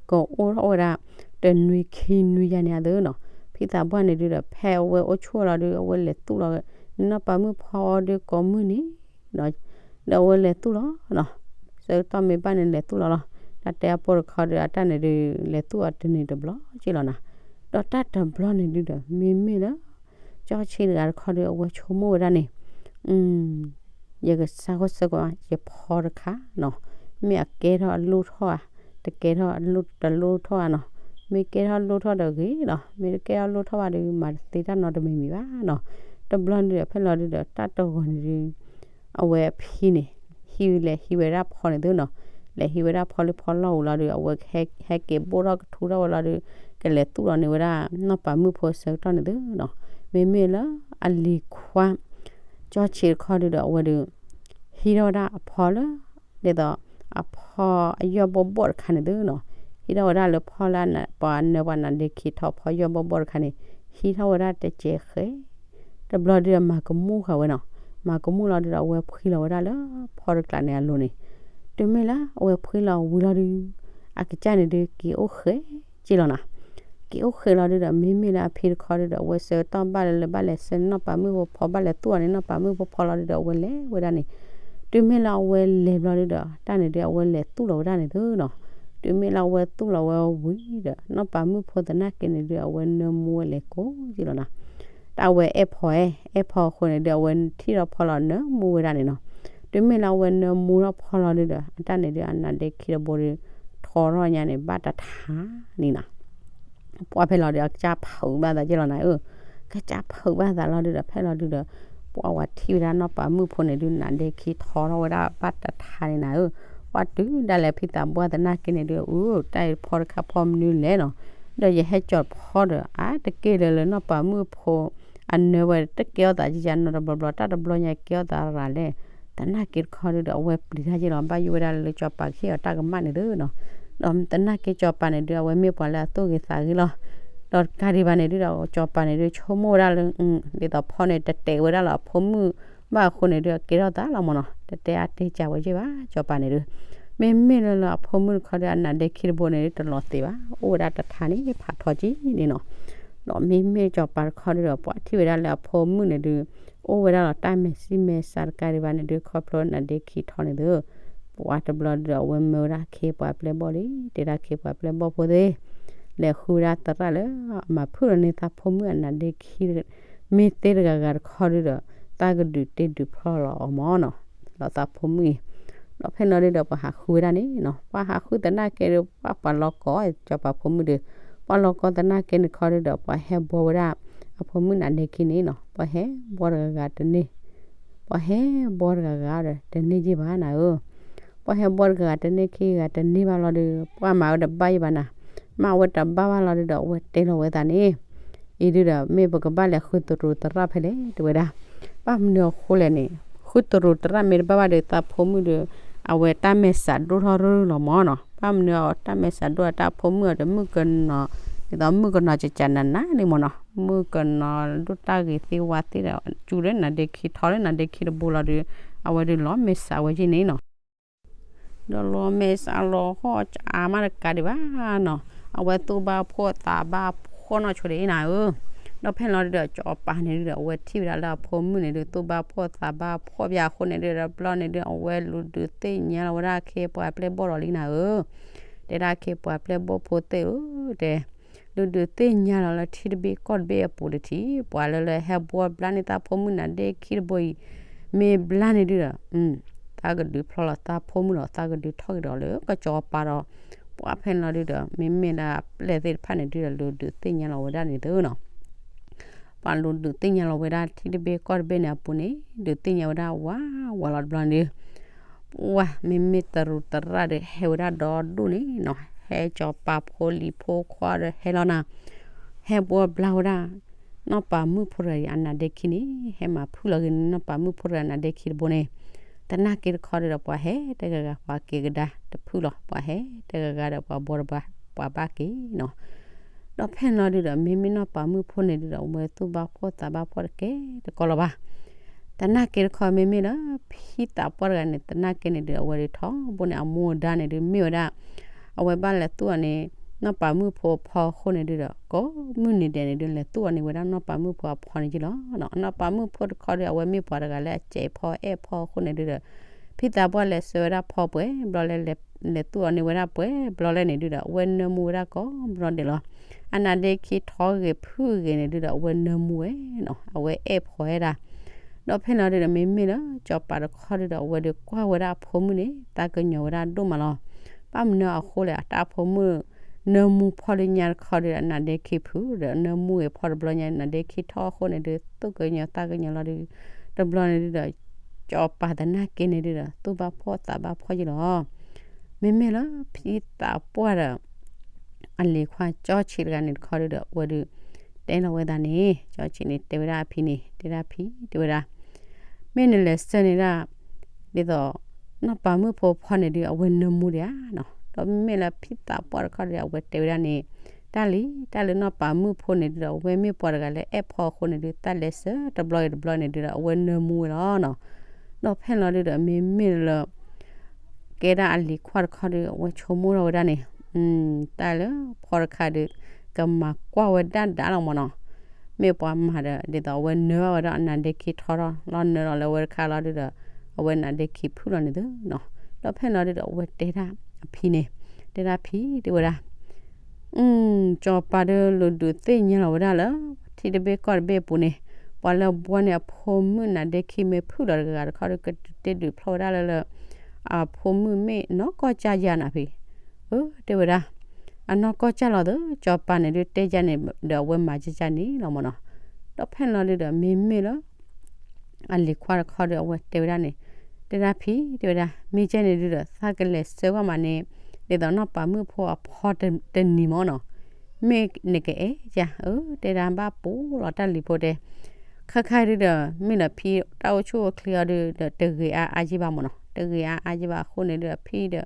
ကအိၣ်ထီၣ်ဝဲဒၣ် တနွံခံနွံယါန့ၣ်အသိးနီၤ. ဖံသးပှၢ်န့ၣ်ဒုးဒီး ဖဲအဝဲအိၣ်ဆူၣ်လီၤဒုး အဝဲလဲၤသူၣ်လီၤ နနီၢ်ပၤမုၣ်ဖီအီၤဒုးကိးမုၢ်နံၤ ဒီးအဝဲလဲၤသူၣ်လီၤနီၤ. ဆၢကတီၢ်မ့ၢ်ဘၣ်န့ၣ် လဲၤသူၣ်လီၤလီၤ. တၢ်တဲအပိၢ်တခီဒုး အတၢ်န့ၣ်ဒုး လဲၤသူၣ်အီၤတနံၤတဘျီက့လီၤနီၤ. ဒီးတၢ်တဘျီန့ၣ်ဒုးဒီး မ့မ့ၢ်လၢ ကၠီဆံးတဂၤတခီဒုး အဝဲဆိကမိၣ်ဝဲဒၣ်န့ၣ် ယကစးဃီၣ်စဲကီး ယဖီတခါနီၤ, မ့ၢ်အကဲထီၣ်အလိၣ်ထီၣ်ဧါ, တကဲထီၣ်အလိၣ်တလိၣ်ထီၣ်ဧါနီၤ, မ့ၢ်ကဲထီၣ်လိၣ်ထီၣ်ဒီးဂ့ၤလီၤ, မ့ၢ်တကဲထီၣ်လိၣ်ထီၣ်ဘၣ်ဒီး မၤတသ့တၢ်နီတမံၤမံၤဘၣ်နီၤ. တဘျီဒုးဒီး ဖဲလီၤဒုးဒီး တၢ်တဂီၤန့ၣ်ဒုး အဝဲအဖံန့ၣ် ဟံးလဲၤဟံးဝဲဒၣ်ဖီန့ၣ်သုနီၤ, လဲၤဟံးဝဲဒၣ်ဖီလၢဖီလီၢ်ပူၤလီၤဒုး အဝဲဟဲက့ၤဘိၣ်ထီၣ်ကထူထီၣ်ဝဲလီၤဒုး ကလဲၤသူၣ်လီၤန့ၢ်ဝဲဒၣ် နီၢ်ပၤမုၣ်ဖိဆၢကတီၢ်န့ၣ်သုနီၤ, မ့မ့ၢ်လၢအလံၤခွါ ကၠီဆံးတခီဒုးဒီး အဝဲဒုး ဟံးထီၣ်ဝဲဒၣ်အဖီလၢ ဒ်သိး အဖီအယီၢ်ဘီၣ်ဘီၣ်တခါန့ၣ်သုနီၤ, ဟံးထီၣ်ဝဲဒၣ်လၢဖီလၢပှၤနၢပှၤနါဒ့ခံထီဖီယီၢ်ဘီၣ်ဘီၣ်တခါန့ၣ်, ဟံးထီၣ်ဝဲဒၣ်တစဲးဃဲ တဘျီဒုးဒီးမၤကမူၣ်ဃာ်ဝဲနီၤ, မၤကမူၣ်လီၤဒုးဒီး အဝဲဖှံလီၤဝဲဒၣ်လၢဖီတကျးန့ၣ်အလိၤန့ၣ်, တုၤမ့ၢ်လၢအဝဲဖှံလီၤဝံၤလီၤဒုး အကစၢ်န့ၣ်ဒုး က့ၤအိၣ်ဃဲက့လီၤနီၤ. က့ၤအိၣ်ဃဲလီၤဒုးဒီး မ့မ့ၢ်လၢအဖံတခီဒုးဒီး အဝဲဆၢကတီၢ်ဘၣ်လၢလၢဘၣ်လဲၤဆၢနီၢ်ပၤမုၣ်ဖိဖီ ဘၣ်လဲၤသူၣ်အီၤန့ၣ် နီၢ်ပၤမုၣ်ဖိဖီလီၤဒုးဒီး အဝဲလဲၤဝဲဒၣ်န့ၣ်, တုၤမ့ၢ်လၢအဝဲလဲၤဘျီဒုးဒီး တၢ်န့ၣ်ဒုး အဝဲလဲၤသူၣ်လီၤဝဲဒၣ်န့ၣ်သုနီၤ, တုၤမ့ၢ်လၢအဝဲသူၣ်လီၤဝဲဝံၤဒီး နီၢ်ပၤမုၣ်ဖိသနာ်က့န့ၣ်ဒုး အဝဲနၢမူဝဲလဲၤကိးက့လီၤနီၤ. တၢ်ဝဲအဲၣ်ဖီအဲၣ် အဲၣ်ဖီအဃိန့ၣ်ဒုး အဝဲထံၣ်ထီၣ်ဖီလီၤနၢမူဝဲဒၣ်န့ၣ်နီၤ, တုၤမ့ၢ်လၢအဝဲနၢမူထီၣ်ဖီလီၤဒုးဒီး အတၢ်န့ၣ်ဒုး အနါဒ့ခံတဘိဒုး ထီထီၣ်ညါန့ၣ် ဘၣ်တထါန့ၣ်နီၤ. ပှၤဖဲလီၤဒုး အကစၢ်ဖုးဘၣ်သးက့လီၤနၤဧၢ, ကစၢ်ဖုးဘၣ်သးလီၤဒုးဒီး ဖဲလီၤဒုးဒီး ပှၤဝဲထံၣ်ဝဲဒၣ်နီၢ်ပၤမုၣ်ဖိန့ၣ်ဒုး နါဒ့ခံထီထီၣ်ဝဲဒၣ်ဘၣ်တထါန့ၣ်နၤဧၢ, ပှၤတုၤဒၣ်လဲာ်ဖံသးပှၢ်သနာ်က့န့ၣ်ဒုး အူ တၢ်အံၤဖီတခါဖီမနုၤလဲၣ်နီၤ, ဒီးယဟဲကၠီၤဖီဒီး အါတက့ၢ်လၢလၢနီၢ်ပၤမုၣ်ဖိ အနၢဝဲတကဲထီၣ်သးကယၤနီတဘျီဘျီ တၢ်တဘျီညါကဲထီၣ်သးရၤလဲၣ်, သနာ်က့တခီဒုးဒီး အဝဲပျံၤတၢ်က့လီၤ ဘၣ်ယိၣ်ဝဲဒၣ်လၢကၠီၤပၤကဟ့ၣ်အီၤတၢ်ကမၣ်န့ၣ်သုနီၤ, ဒီးသနာ်က့ကၠီၤပၤန့ၣ်ဒုး အဝဲမ့ၢ်ပှၤလၢအသူၣ်ဂ့ၤသးဂ့ၤလီၤ, ဒီးတကးဒံးဘၣ်န့ၣ်ဒုးဒီး ကၠီၤပၤန့ၣ်ဒုး ဆိကမိၣ်ဝဲဒၣ်လၢ ဒ်သိးဖီန့ၣ် တတဲာ်ဝဲဒၣ်လၢအဖိမုၣ်ဘၣ်အဃိန့ၣ်ဒုး အကဲထီၣ်သးလီၤမၢ်နီၤ, တတဲအါတဲစှၤဝဲက့ဘၣ် ကၠီၤပၤန့ၣ်ဒုး, မ့မ့ၢ်လၢလၢအဖိမုၣ်တခီဒုး အနါဒ့ခံတဘိန့ၣ်ဒုး တလီၤသ့ဘၣ် အိၣ်ဝဲဒၣ်တထါန့ၣ် ဖးထီကံန့ၣ်နီၤ, ဒီးမ့မ့ၢ်ကၠီၤပၤတခီဒုးဒီး ပှၤထံၣ်ဝဲဒၣ်လၢအဖိမုၣ်န့ၣ်ဒုး အိၣ်ဝဲဒၣ်လီၤတၢ်မဲာ်ဆံမဲာ်ဆါတကးဒံးဘၣ်န့ၣ်ဒုး ခီဖျိနါဒ့ခံထီန့ၣ်သု, ပှၤတဘျီဒုးဒီး အဝဲမၢဝဲဒၣ်ခ့ပှၤပျဲၢ်ဘီၣ်လံ, တဲဒၣ်ခ့ပှၤပျဲၢ်ဘီၣ်ဖိသ့ၣ်, လဲၤဃုဝဲဒၣ်သရၣ်လၢအမၤဖုၣ်လီၤန့ၢ်သးဖိမုၣ်အနါဒ့ခံ မ့ၢ်သ့တဂၤဂၤတခီဒုးဒီး သးကဒုးတ့ဒုးဖျီၣ်လီၤအီၤမၢ်နီၤ, လီၤသးဖိမုၣ်အံၤ, ဒီးဖဲလီၤဒုးဒီး ပှၤဟးဃုဝဲဒၣ်န့ၣ်နီၤ, ပှၤဟးဃုသနာ်က့ဒုး ပှၤပှၤလီၤကီၢ် ကၠီၤပၤဖိမုၣ်ဒုး, ပှၤလီၤကီၢ်သနာ်က့န့ၣ်ခီဒုးဒီး ပှၤဟဲဘှီဝဲဒၣ် အဖိမုၣ်နါဒ့ခံန့ၣ်နီၤ ပှၤဟဲဘှီတဂၤဂၤတန့ၢ်, ပှၤဟဲဘှီတဂၤဂၤဒီး တန့ၢ်က့ၤဘၣ်နၤဧၢ. ပှၤဟဲဘှီတဂၤဂၤတန့ၢ်ခံဂၤတန့ၢ်ဘၣ်လီၤဒီး ပှၤမၤဝဲတဘၣ်ယံၤဘၣ်နၤ, မၤဝဲတဘၣ်ဘၣ်လီၤဒုဒီး အဝဲတဲလီၤဝဲသးန့ၣ်, အံၤဒုဒီး မ့ၢ်ပကဘၣ်လဲၤဃုတရူးတရၣ်ဖဲလဲၣ် တဲဝဲဒၣ်. ဘၣ်မနုၤအဃိလဲၣ်န့ၣ်, ဃုတရူးတရၣ်မ့ၢ်တဘၣ်ဘၣ်ဒီး သးဖိမုၣ်ဒီး အဝဲတၢ်မဲာ်ဆှးဒိၣ်ထီၣ်ရၢလီၤမၢ်နီၤ. ဘၣ်မနုၤအတၢ်မဲာ်ဆှးဒိၣ်အတၢ်ဖိမုၣ်အီၤဒီး မုၣ်ကနီၤ, ဒ်သိးမုၣ်ကနီၤကကနးနးန့ၣ်မၢ်နီၤ, မုၣ်ကနီၤဒိၣ်တၢ်ဂ့ၤသ့ဝါသ့ဒီး စူၤလၢနါဒ့ခံထီလၢနါဒ့ခံတဘိလီၤဒီး အဝဲဒုးလီၤမဲာ်ဆှးဝဲက့ၤန့ၣ်နီၤ. ဒီးလီၤမဲာ်ဆှးလီၤဟီၣ်အါမးတကးဒံးဘၣ်နီၤ, အဝဲသူၣ်ဘၣ်ဖှီၣ်သးဘၣ်ဖှီၣ်နီၢ်ဆိဒံးနၤဧၢ. ဒီးဖဲလီၤဒုဒီး စီၤပၤန့ၣ်ဒုဒီး အဝဲထံၣ်ဝဲဒၣ်လၢအဖိမုၣ်န့ၣ်ဒုး သူၣ်ဘၣ်ဖှီၣ်သးဘၣ်ဖှီၣ်ဘၣ်အဃိန့ၣ်ဒုဒီး ဘျီန့ၣ်ဒု အဝဲလူၤဒုးသ့ၣ်ညါလီၤဝဲဒၣ်ခ့ပှၤပျဲၢ်ဘီၣ်ဒီးလံနၤဧၢ. တဲဒၣ်ခ့ပှၤပျဲၢ်ဘီၣ်ဖိသ့ၣ်ဧၢ တဲ လူၤဒုးသ့ၣ်ညါလီၤလၢထံတဘ့ၣ်ကီၢ်တဘ့ၣ်အပူၤတထံး, ပှၤလၢလၢဟဲဘှီဘျါန့ၢ်သးဖိမုၣ်နါဒ့ခံတဘိအံၤ မ့ၢ်ဘျါန့ၣ်ဒုဒီး သးကဒုးဖျီလီၤသးဖိမုၣ်ဒီး သးကဒုးထီၣ်က့ၤဒီးလၢကစီၤပၤဒီး ပှၤဖဲလီၤဒုဒီး မ့မ့ၢ်လၢအပျဲၢ်သ့ၣ်တဖၣ်န့ၣ်ဒုဒီး လူၤဒုးသ့ၣ်ညါလီၤဝဲဒၣ်န့ၣ်သ့နီၤ. ပှၤလူၤဒုးသ့ၣ်ညါလီၤဝဲဒၣ်ထံတဘ့ၣ်ကီၢ်တဘ့ၣ်န့ၣ်အပူၤန့ၣ် ဒုးသ့ၣ်ညါဝဲဒၣ်ဝးဝးလီၤတဘျီန့ၣ်ဒု ပှၤမ့မ့ၢ်တရူးတရၣ်ဒီး ဟဲဝဲဒၣ်ဒီဒူၣ်န့ၣ်နီၤ, ဟဲစီၤပၤဖိလံၤဖိခွါဒီးဟဲလီၤနၤ, ဟဲဘှီဘျါဝဲဒၣ် နီၢ်ပၤမုၣ်ဖိတဂၤအံၤအနါဒ့ခံန့ၣ် ဟဲမၤဖုၣ်လီၤက့ၤန့ၣ် နီၢ်ပၤမုၣ်ဖိတဂၤအနါဒ့ခံတဘိန့ၣ်, သနာ်က့တခီဒုဒီး ပှၤဟဲတဂၤဂၤ ပှၤက့ၤကဒါတဖုၣ်လီၤ, ပှၤဟဲတဂၤဂၤဒီးပှၤဘှီတဘှီ ပှၤဘၣ်က့ၤနီၤ. ဒီးဖဲလီၤဒုဒီး မ့မ့ၢ်နီၢ်ပၤမုၣ်ဖိန့ၣ်ဒုဒီး အဝဲသူၣ်ဘၣ်ဖှီၣ်သးဘၣ်ဖှီၣ်တကဲတကီလီၤဘၣ်. သနာ်က့တခီမ့မ့ၢ်လၢ ဖံသးပှၢ်တဂၤန့ၣ် သနာ်က့န့ၣ်ဒုဒီး အဝဲဒုးထီဘိန့ၣ် အမူအဒါန့ၣ်ဒု မ့ၢ်ဝဲဒၣ် အဝဲဘၣ်လဲၤသူၣ်အီၤန့ၣ် နီၢ်ပၤမုၣ်ဖိအဖီအဃိန့ၣ်ဒုဒီး ကိးမုၢ်နံၤဒဲးန့ၣ်ဒု လဲၤသူၣ်အီၤန့ၣ်ဝဲဒၣ်နီၢ်ပၤမုၣ်ဖိအဖီန့ၣ်က့လီၤ. နီၢ်ပၤမုၣ်ဖိတခီဒီး အဝဲမ့ၢ်ပှၤတဂၤလၢအစဲးဖီအဲၣ်ဖီအဃိန့ၣ်ဒုဒီး ဖံသးပှၢ်လဲၤဆှၢဝဲဒၣ်ဖီပှဲၤဘျီလၢ လဲၤသူၣ်အီၤန့ၢ်ဝဲဒၣ်ပှဲၤဘျီလဲၣ်န့ၣ်ဒုဒီး အဝဲနၢမူဝဲဒၣ်ကိးဘျီဒဲးလီၤ. အနါဒ့ခံထီဂ့ၤဖုၣ်ဂ့ၤန့ၣ်ဒုဒီး အဝဲနၢမူဝဲနီၤ, အဝဲအဲၣ်ဖီဝဲဒၣ် ဒီးဖဲလီၤဒုဒီး မ့မ့ၢ်လၢ စီၤပၤတခီဒုဒီး အဝဲဒုးကွၢ်ဝဲဒၣ်အဖိမုၣ်န့ၣ် သးကညီၤဝဲဒၣ်ဒိၣ်မးလီၤ. ဘၣ်မနုၤအဃိလဲၣ် အတၢ်အဖိမုၣ် နၢမူဖီလၢညါတခီဒုဒီး အနါဒ့ခံဖုၣ်ဒီး နၢမူဂ့ၤဖီတဘျီညါ နါဒ့ခံထီအဃိန့ၣ်ဒု သူၣ်ကညီၤသးကညီၤလီၤဒု တဘျီန့ၣ်ဒုဒီး စီၤပၤသနာ်က့န့ၣ်ဒုဒီး သူၣ်ဘၣ်ဖှီၣ်သးဘၣ်ဖှီၣ်က့လီၤ. မ့မ့ၢ်လၢဖံသးပှၢ်ဒီး အလံၤခွါကၠီဆံးတဂၤန့ၣ်တခီဒုဒီး အဝဲဒုး တဲလီၤဝဲသးန့ၣ် ကၠီဆံးန့ၣ် တဲဝဲဒၣ်အဖံန့ၣ် တဲဒၣ်ဖံ တဲဝဲဒၣ် မ့ၢ်နလဲၤဆှၢန့ၢ်ဒၣ် ဒ်သိး နီၢ်ပၤမုၣ်ဖိဖီန့ၣ်ဒု အဝဲနၢမူဒံးဧါနီၤ. ဒီးမ့မ့ၢ်လၢဖံသးပှၢ်တခီဒု အဝဲတဲဝဲဒၣ်န့ၣ် တၢ်လံ တၢ်လၢနီၢ်ပၤမုၣ်ဖိန့ၣ်ဒုဒီး အဝဲမ့ၢ်ပှၤတဂၤလၢအဲၣ်ဖီအဃိန့ၣ်ဒု တၢ်လဲၤဆှၢတဘျီဂ့ၤတဘျီန့ၣ်ဒုဒီး အဝဲနၢမူဝဲလီၤနီၤ. ဒီးဖဲလီၤဒုဒီး မ့မ့ၢ်လၢ ကဲဒၣ်အလံၤခွါတခီဒု အဝဲဆိကမိၣ်ထီၣ်ဝဲဒၣ်န့ၣ် တၢ်လၢဖီတခါဒု ကမၤကွၢ်ဝဲဒၣ်ဒါလီၤမၢ်နီၤ. မ့ၢ်ပှၤမၤဒီး ဒ်သိးအဝဲနၢဘၣ်ဝဲဒၣ်အနါဒ့ခံထီထီၣ်လီၤ နၢလီၤလၢဝဲတခါလီၤဒုဒီး အဝဲနါဒ့ခံဖုၣ်လီၤန့ၣ်သ့နီၤ. ဒီးဖဲလီၤဒုဒီး အဝဲတဲဒၣ်အဖံန့ၣ် တဲဒၣ်ဖံ တဲဝဲဒၣ် စီၤပၤဒုလူၤဒုးသ့ၣ်ညါလီၤဝဲဒၣ်လၢ ထံတဘ့ၣ်ကီၢ်တဘ့ၣ်အပူၤန့ၣ် ပှၤလၢဘှီန့ၢ်အဖိမုၣ်နါဒ့ခံမ့ၢ်ဖုၣ်လီၤတဂၤဂၤတခီဒု ကတ့ဒုးဖျီၣ်ဝဲဒၣ်လၢလၢ အဖိမုၣ်မ့ၢ်နီၢ်ကီၢ်ကၢ်ယၤနၤဖံ အၢ တဲဝဲဒၣ် အနီၢ်ကီၢ်ကၢ်လီၤသ့ စီၤပၤန့ၣ်ဒုတဲယၤန့ၣ်ဒီး အဝဲမၤကၢ်ကၢ်န့ၣ်လီၤမၢ်နီၤ. ဒီးဖဲလီၤဒုဒီး မ့မ့ၢ်လၢ အလံၤခွါတခီဒီး အဝဲတဲဝဲဒၣ်န့ၣ် တဲဒၣ်ဖံ တဲဝဲဒၣ် မ့ၢ်ကဲန့ၣ်ဒုဒီး သးကလဲၤဆှၢကွၢ်မးန့ၣ် ဒ်သိးနီၢ်ပၤမုၣ်ဖိအဖီတနံၤမၢ်နီၤ မ့ၢ်နကအဲၣ်ယၤ အၢ တဲဒၣ်ဘၣ်ပူၤလီၤတၢ်လံၤဖိတဲ ခါခါဒုဒီး မ့ၢ်လၢဖံတၢ်အိၣ်ဆူၣ်အိၣ်ချ့အီၤဒုဒီး တဂ့ၤအါအါယံၢ်ဘၣ်မၢ်နီၤ တဂ့ၤအါအါယံၢ်ဘၣ်အဃိန့ၣ်ဒုဒီး ဖံဒီး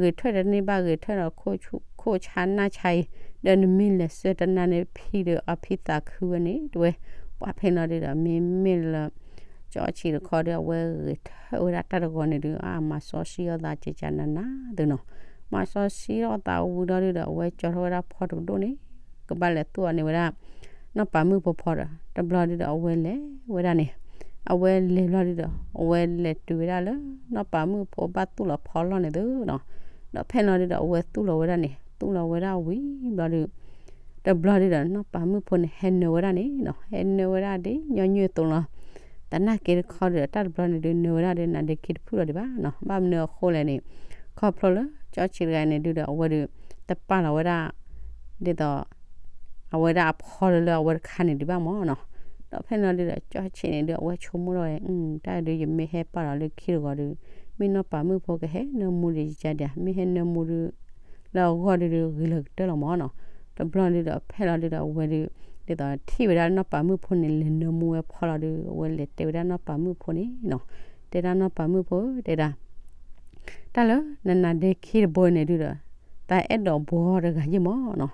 ဂဲၤထၢၣ်တန့ၢ်ဘၣ် ဂဲၤထၢၣ်ဒီးခိၣ်ဆါနၢ်ဆါအံၤ ဒီးနမ့ၢ်လဲၤဆှၢတနၤန့ၣ် ဖံဒီးအဖံသးခုဝဲန့ၣ် တဝဲ ပှၤဖဲလီၤဒုဒီး မ့မ့ၢ်လၢ ကၠီဆံးတခီဒီး အဝဲဂဲၤထၢၣ်ဝဲဒၣ်တၢ်တဂီၤန့ၣ်ဒု အမၤစီဆှံအီၣ်သးကကနနၤသ့နီၤ မၤစီဆှံထီၣ်သးဝံၤဒီးဒုဒီး အဝဲကၠီထီၣ်ဝဲဒၣ်ဖီတကဒိၣ်န့ၣ် ကဘၣ်လဲၤသူၣ်အီၤန့ၢ်ဝဲဒၣ် နီၢ်ပၤမုၣ်ဖိဖီဒီး တဘျီဒုဒီး အဝဲလဲၤဝဲဒၣ်န့ၣ် အဝဲလဲၤဘျီဒုဒီး အဝဲလဲၤတုၤဝဲဒၣ်လၢ နီၢ်ပၤမုၣ်ဖိဘၣ်သူၣ်လီၤဖီလီၢ်န့ၣ်သ့နီၤ ဒီးဖဲလီၤဒုဒီး အဝဲသူၣ်လီၤဝဲဒၣ်န့ၣ် သူၣ်လီၤဝဲဒၣ်ဝံၤဘျီဒု တဘျီဒုဒီး နီၢ်ပၤမုၣ်ဖိန့ၣ် ဟဲနၢဝဲဒၣ်န့ၣ်နီၤ ဟဲနၢဝဲဒၣ်ဒ်ညီနုၢ်အသိးလီၤ သနာ်က့တခီဒုဒီး တၢ်တဘျီန့ၣ်ဒု နၢဝဲဒၣ်ဒု နါဒ့ခံတဖုၣ်လီၤဒံးဘၣ်နီၤ ဘၣ်မနုၤအဃိလဲၣ်န့ၣ် ခီဖျိလၢ ကၠီဆံးတဂၤန့ၣ်ဒုဒီး အဝဲဒု တပာ်လီၤဝဲဒၣ် ဒ်သိး အဝဲဒၣ်အဖီလၢလၢအဝဲတခါန့ၣ်ဒံးဘၣ်မၢ်နီၤ. ဒီးဖဲလီၤဒုဒီး ကၠီဆံးန့ၣ်ဒုး အဝဲဆိကမိၣ်ထီၣ်ဝဲ တၢ်ဒုးယမ့ၢ်ဟဲပာ်လီၤလၢခံတဂီၤဒီး မ့ၢ်နီၢ်ပၤမုၣ်ဖိကဟဲနၢမူဒံးယကါဒံး မ့ၢ်ဟဲနၢမူဒုး လၢအဂီၢ်ဒုဒီး ဂ့ၤလီၤကတၢၢ်လီၤမၢ်နီၤ. တဘျီဒုဒီး ဖဲလီၤဒုဒီး အဝဲဒုး ဒ်သိးထံၣ်ဝဲဒၣ်နီၢ်ပၤမုၣ်ဖိန့ၣ် လဲၤနၢမူဝဲဖီလီၤဒုး အဝဲလဲၤတဲဝဲဒၣ်နီၢ်ပၤမုၣ်ဖိန့ၣ်နီၤ, တဲဒၣ်နီၢ်ပၤမုၣ်ဖိ တဲဒၣ် တၢ်လၢနနါဒ့ခံတဘိန့ၣ်ဒုဒီး သးအဲၣ်ဒိးဘှီတဂၤယ့ၢ်မၢ်နီၤ.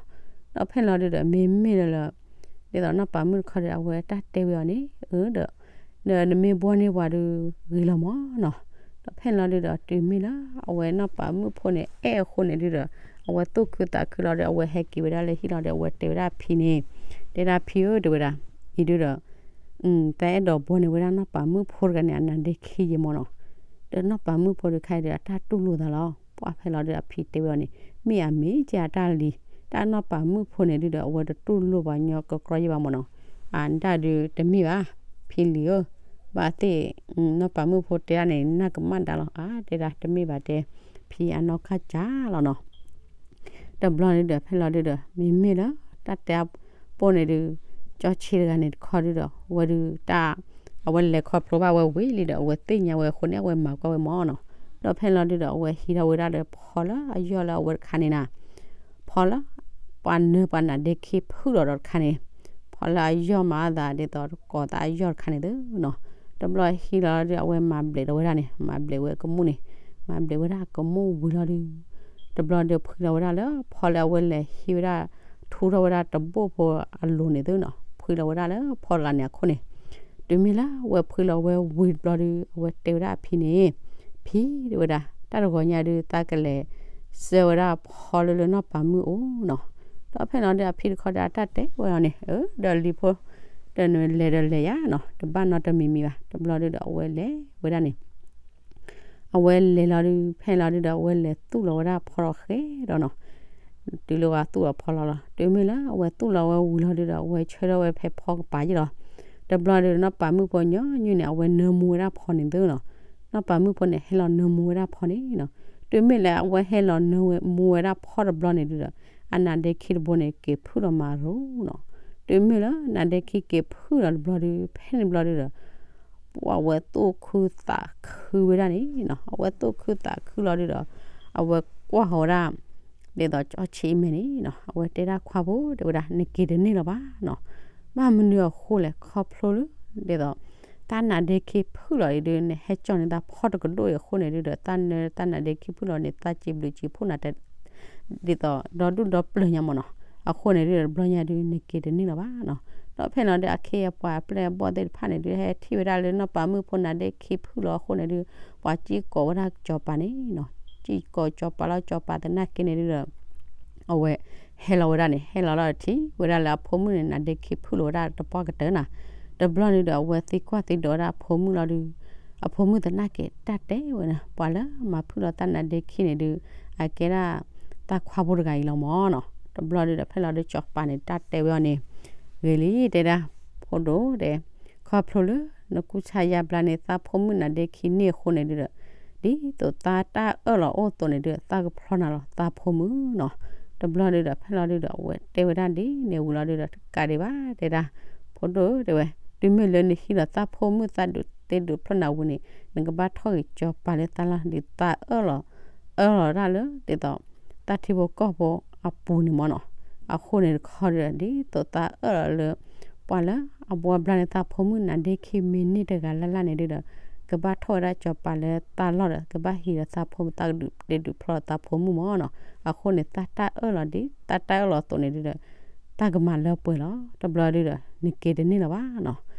ဒီးဖဲလီၤဒုဒီး မ့မ့ၢ်လၢလၢ ဒ်သိးနီၢ်ပၤမုၣ်တခီဒီး အဝဲတၢ်တဲဝဲအီၤန့ၣ် အၢဒီး နမ့ၢ်ဘှီန့ၢ်ပှၤဒုးဂ့ၤလီၤမၢ်နီၤ. ဒီးဖဲလီၤဒုဒီး တုၤမ့ၢ်လၢ အဝဲနီၢ်ပၤမုၣ်ဖိန့ၣ် အဲၣ်အဃိန့ၣ်ဒုဒီး အဝဲသူၣ်ခုသးခုလီၤဒီး အဝဲဟဲက့ၤဝဲဒၣ်လၢဟံၣ်လီၤဒီး အဝဲတဲဝဲဒၣ်အဖံန့ၣ် တဲဒၣ်ဖံဧၢ တဲဝဲဒၣ် အံၤဒုဒီး တၢ်အဲၣ်ဒိးဘှီန့၁ၢ်ဝဲဒၣ်နီၢ်ပၤမုၣ်ဖိတဂၤန့ၣ် အနါဒ့ခံယ့ၢ်မၢ်နီၤ. ဒီးနီၢ်ပၤမုၣ်ဖိတခါအံၤဒီး အတၢ်တူၢ်လိာ်သးလီၤ. ပှၤဖဲလီၤဒုဒီး အဖံတဲဝဲအီၤန့ၣ် မ့ၢ်အမ့ၢ်ကဲအတၢ်လံၤ တၢ်နီၢ်ပၤမုၣ်ဖိန့ၣ်ဒုဒီး အဝဲတတူၢ်လိာ်ပှၤကညီကကြီယ့ၢ်ဘၣ်မၢ်နီၤ. အတၢ်ဒုးတမ့ၢ်ဘၣ် ဖံလံၤဧၢ, ဘၣ်သ့ၣ် နီၢ်ပၤမုၣ်ဖိတဲဒၣ်န့ၣ် နၢ်ကမၣ်ဒါလီၤ. အါ တဲဒၣ်တမ့ၢ်ဘၣ်တဲ ဖံအနီၢ်ကစၢ်လီၤနီၤ. တဘျီဒုဒီး ဖဲလီၤဒုဒီး မ့မ့ၢ်လၢ တၢ်တဲအပိၢ်န့ၣ်ဒုး ကၠီဆံးတဂၤန့ၣ်တခီဒုဒီး ဝဲဒုးတၢ် အဝဲလဲၤခီဖျိဘၣ်ဝဲဝံၤလံဒီး အဝဲသ့ၣ်ညါဝဲအဃိန့ၣ် အဝဲမၤကွၢ်ဝဲမၢ်နီၤ. ဒီးဖဲလီၤဒုဒီး အဝဲဟံးထီၣ်ဝဲဒၣ်ဒီးဖီလၢအယီၢ်လၢအဝဲတခါန့ၣ်နီၤ, ဖီလၢ ပှၤနၢပှၤနါဒ့ခံဖုၣ်လီၤဒီးတခါန့ၣ်, ဖီလၢအယီၢ်မၤအသးဒ်သိးတကိးသးအယီၢ်တခါန့ၣ်သနီၤ. တဘျီဟံးလီၤဒုဒီး အဝဲမၤဘျဲးဒီးဝဲဒၣ်န့ၣ် မၤဘျဲးဝဲကမူၣ်န့ၣ်, မၤဘျဲးဝဲဒၣ်ကမူၣ်ဝံၤလီၤဒု တဘျီဒီးဖှံလီၤဝဲဒၣ်လၢဖီလၢအဝဲလဲၤဟံးဝဲဒၣ် ထူထီၣ်ဝဲဒၣ်တဘိၣ်ဖိအလိၤန့ၣ်သနီၤ, ဖှံလီၤဝဲဒၣ်လၢဖီတဂၤန့ၣ်အခိၣ်န့ၣ်, တုၤမ့ၢ်လၢအဝဲဖှံလီၤဝဲဝံၤတဘျီဒု အဝဲတဲဝဲဒၣ်အဖံန့ၣ်, ဖံ တဲဝဲဒၣ် တၢ်တဂီၤညါဒု သးကလဲၤ စၢဝဲဒၣ်ဖီလၢလၢနီၢ်ပၤမုၣ်အိၣ်နီၤ. ဒီးဖဲလီၤဒုအဖံတခီဒီးအတၢ်တဲဝဲအီၤန့ၣ်, အၢ ဒီးလံၤဖိ ဒီးနလဲၤဒီးလဲၤယါနီၤ, တဘၣ်နီတမံၤမံၤဘၣ်. တဘျီဒုဒီးအဝဲလဲၤဝဲဒၣ်န့ၣ် အဝဲလဲၤလီၤဒု ဖဲလီၤဒုဒီး အဝဲလဲၤသူၣ်လီၤဝဲဒၣ်ဖီလီၤဃဲဒီးနီၤ, တုၤလၢဝဲသူၣ်လီၤဖီလီၤလီၤ. တုၤမ့ၢ်လၢအဝဲသူၣ်လီၤဝဲဝံၤလီၤဒုဒီး အဝဲဆၢထၢၣ်ဝဲဖဲဖီကပၤယ့ၢ်လီၤ. တဘျီဒုဒီးနီၢ်ပၤမုၣ်ဖိညီနုၢ်န့ၣ် အဝဲနၢမူဝဲဒၣ်ဖီန့ၣ်သနီၤ, နီၢ်ပၤမုၣ်ဖိန့ၣ် ဟဲလီၤနၢမူဝဲဒၣ်ဖီန့ၣ်နီၤ. တုၤမ့ၢ်လၢအဝဲဟဲလီၤနၢမူဝဲဒၣ်ဖီတဘျီန့ၣ်ဒုဒီး အနါဒ့ခံတဘိန့ၣ် က့ၤဖုၣ်လီၤမၤရိၤနီၤ. တုၤမ့ၢ်လၢနါဒ့ခံက့ၤဖုၣ်လီၤတဘျီဒု ဖဲန့ၣ်တဘျီဒုဒီး ပှၤဝဲသူၣ်ခုသးခုဝဲဒၣ်န့ၣ်နီၤ, အဝဲသူၣ်ခုသးခုလီၤဒုဒီး အဝဲကွၢ်ဃီၤဝဲဒၣ် ဒ်သိးကၠီဆံးအမဲာ်န့ၣ်နီၤ, အဝဲတဲဒၣ်ခွါဖိ တဲဝဲဒၣ် နက့ၤတန့ၢ်လၢၤဘၣ်နီၤ. ဘၣ်မနုၤအဃိလဲၣ် ခီဖျိလၢ ဒ်သိး တၢ်နါဒ့ခံဖုၣ်လီၤအံၤဒု နဟဲကၠီန့ၢ်သးဖီတကဒိၣ်အံၤအဃိန့ၣ်ဒုဒီး တၢ်နၢတၢ်နါဒ့ခံဖုၣ်လီၤန့ၣ် သးစံးဘျုးစံးဖှိၣ်နၤတဲ ဒ်သိးဒီဒူၣ်ဒီပျၢၤညါမၢ်နီၤ. အဃိန့ၣ်ဒုဒီးတဘျီညါဒု နက့ၤတန့ၢ်လၢၤဘၣ်နီၤ. ဒီးဖဲလီၤဒု အခ့အပှၤအပျဲၢ်အဘီၣ်သ့ၣ်တဖၣ်န့ၣ်ဒု ဟဲထံၣ်ဝဲဒၣ်လၢနီၢ်ပၤမုၣ်ဖိနါဒ့ခံဖုၣ်လီၤအဃိန့ၣ်ဒု ပှၤစံၣ်ကိးဝဲဒၣ်စီၤပၤန့ၣ်နီၤ, စံၣ်ကိးစီၤပၤလီၤ. စီၤပၤသနာ်က့န့ၣ်ဒုဒီး အဝဲဟဲလီၤဝဲဒၣ်န့ၣ် ဟဲလီၤလီၤထံၣ်ဝဲဒၣ်လၢအဖိမုၣ်န့ၣ် နါဒ့ခံဖုၣ်လီၤဝဲဒၣ်တပှၢ်ကတၢၢ်နီၤ. တဘျီန့ၣ်ဒီး အဝဲသံကွၢ်သံဒိးဝဲဒၣ်အဖိမုၣ်လီၤဒု အဖိမုၣ်သနာ်က့ တၢ်တဲဝဲန့ၣ် ပှၤလၢမၤဖုၣ်လီၤတၢ်နါဒ့ခံန့ၣ်ဒု အကဲဒၣ်တၢ်ခွါဖိတဂၤအံၤလီၤမၢ်နီၤ. တဘျီဒုဒီး ဖဲလီၤဒု စီၤပၤန့ၣ် တၢ်တဲဝဲအီၤန့ၣ် ဂ့ၤလံ တဲဒၣ် ဖိဒိၣ်တဲ ခီဖျိလၢ နကူစါယါဘျါန့ၢ်သးဖိမုၣ်နါဒ့ခံန့ၣ်အဃိန့ၣ်ဒုဒီး ဒ်သိးသးတၢ်အၢၣ်လီၤအိၣ်အသိးန့ၣ်ဒု သးကဖျီနၤလီၤ သးဖိမုၣ်နီၤ. တဘျီဒုဒီး ဖဲလီၤဒုဒီး အဝဲတဲဝဲဒၣ်ဒ်န့ၣ်ဝံၤလီၤဒုဒီး တကးဒံးဘၣ် တဲဒၣ် ဖိဒိၣ်တဲဝဲ တုၤမ့ၢ်လၢနဟံးလီၤသးဖိမုၣ်သးဒုးတ့ဒုးဖျီနၤဝံၤန့ၣ် နကဘၣ်ထီၣ်ဂ့ၤစီၤပၤလၢသးလီၤ ဒ်သးအၢၣ်လီၤ အၢၣ်လီၤဒၣ်လၢ ဒ်သိး တၢ်ထံဖိကီၢ်ဖိအပူၤန့ၣ်မၢ်နီၤ. အဃိန့ၣ်တခီဒီး ဒ်သိးသးအၢၣ်လီၤလၢ ပှၤလၢအဘှီဘျါန့ၢ်သးဖိမုၣ်နါဒ့ခံမ့ၢ်န့ၢ်တဂၤလၢ်လၢ်န့ၣ်ဒုဒီး ကဘၣ်ထီၣ်ဝဲဒၣ်စီၤပၤလၢသးလီၢ်ဒီး ကဘၣ်ဟံးဒီးသးဖိမုၣ်သးကဒုးတ့ဒုးဖျီသးဖိမုၣ်မၢ်နီၤ. အဃိန့ၣ် သးတၢ်အၢၣ်လီၤဒ် သးတၢ်အၢၣ်လီၤအသိးန့ၣ်ဒုဒီး တၢ်ကမၤလၢပှဲၤလီၤ. တဘျီဒုဒီး နက့ၤတန့ၢ်လၢၤဘၣ်နီၤ.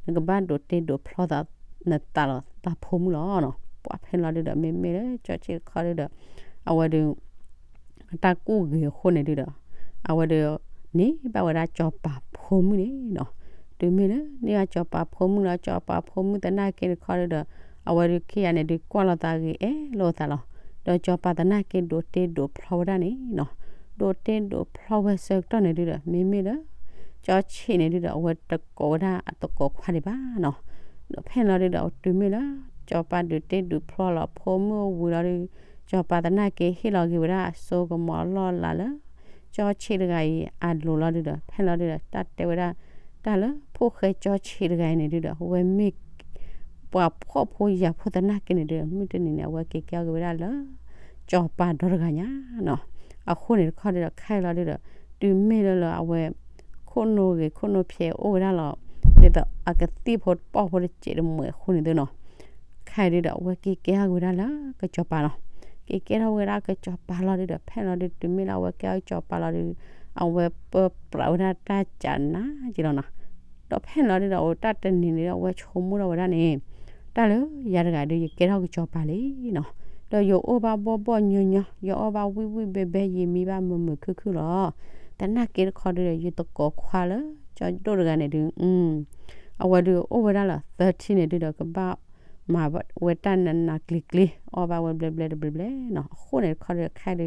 နကဘၣ်ဒိးတ့ဒိးဖျီသး နသးလီၤသးဖိမုၣ်လီၤနီၤ. ပှၤဖဲလီၤဒုဒီး မ့မ့ၢ်လၢကၠီဆံးတခီဒုဒီး အဝဲဒုး တၢ်ကူၣ်ဂ့ၤအဃိန့ၣ်ဒုဒီး အဝဲဒုး န့ၢ်ဘၣ်ဝဲဒၣ်စီၤပၤဖိမုၣ်န့ၣ်နီၤ. တုၤမ့ၢ်လၢ န့ၢ်ဘၣ်စီၤပၤဖိမုၣ်လီၤ စီၤပၤဖိမုၣ်သနာ်က့တခီဒုဒီး အဝဲဒုးခံဂၤန့ၣ်ဒုးကွၢ်လိာ်သးဂ့ၤအဲၣ်လိာ်သးလီၤ. ဒီးစီၤပၤသနာ်က့ဒိးတ့ဒိးဖျီဝဲဒၣ်န့ၣ်နီၤ. ဒိးတ့ဒိးဖျီဝဲဆၢကတီၢ်န့ၣ်ဒုဒီး မ့မ့ၢ်လၢ ကၠီဆံးန့ၣ်ဒုဒီး အဝဲတကိးဝဲဒၣ်အတကိးခွါဒံးဘၣ်နီၤ. ဒီးဖဲလီၤဒုဒီး တုၤမ့ၢ်လၢ စီၤပၤဒုးတ့ဒုးဖျီလီၤဖိမုၣ်ဝံၤလီၤဒု စီၤပၤသနာ်က့ဟ့ၣ်လီၤက့ၤဝဲဒၣ်အစိကမီၤအလီၢ်အလၤလၢ ကၠီဆံးတဂၤအံၤ အလိၤလီၤဒုဒီး ဖဲလီၤဒုဒီး တၢ်တဲဝဲဒၣ် တၢ်လၢဖိၣ်ဃဲကၠီဆံးတဂၤအံၤန့ၣ်ဒုဒီး အဝဲမ့ၢ် ပှၤဖှီၣ်ဖိယာ်ဖိသနာ်က့န့ၣ်ဒုဒီး မုၢ်တနံၤန့ၣ် အဝဲက့ၤကဲထီၣ်က့ၤဝဲဒၣ်လၢ ကၠီၤပၤဒီတဂၤညါနီၤ. အဃိန့ၣ်တခီဒုဒီး ခဲလီၤဒုဒီး တုၤမ့ၢ်လၢလၢအဝဲ ခိၣ်နူာ်ဂ့ၤ ခိၣ်နူာ်ဖျဲးအိၣ်ဝဲဒၣ်လီၤ. ဒ်သိးအကသံၣ်ဖိတပီၢ်ဖိတစဲးတမှဲာ်အဃိန့ၣ်သုနီၤ. ခဲဒုဒီး အဝဲက့ၤကဲထီၣ်က့ၤဝဲဒၣ်လၢကစီၤပၤလီၤ. က့ၤကဲထီၣ်ဝဲဒၣ်ကစီၤပၤလီၤဒုဒီး ဖဲလီၤဒု တုၤမ့ၢ်လၢအဝဲကဲထီၣ်ကစီၤပၤလီၤဒု အဝဲပၢပြးဝဲဒၣ်တၢ်ကးနးက့ၤလီၤနီၤ. ဒီးဖဲလီၤဒုဒီး အဝဲတၢ်တနံၤန့ၣ်ဒီး အဝဲဆိကမိၣ်ထီၣ်ဝဲဒၣ်န့ၣ် တၢ်လၢယၤတဂၤဒု ယကဲထီၣ်ကစီၤပၤလံနီၤ. ဒီးယအိၣ်ဘၣ်ဘီၣ်ဘီၣ်ညီညီ ယအီၣ်ဘၣ်ဝံၣ်ဝံၣ်ဘဲဘဲ ယမံဘၣ်မုာ်မုာ်ခုၣ်ခုၣ်လီၤ. သနာ်က့တခီဒုဒီး ယသကိးခွါလၢကၠီဒိၣ်တဂၤန့ၣ်ဒု အဝဲဒုအိၣ်ဝဲဒၣ်လၢသၢထံၣ်န့ၣ်ဒုဒီး ကဘၣ်မၤဝဲတၢ်နးနးကျံၤကျံၤ အီၣ်ဘၣ်ဝဲဘျဲဘျဲတဘျဲဘျဲနီၤ. အဃိန့ၣ်တခီဒုဒီး ခဲဒု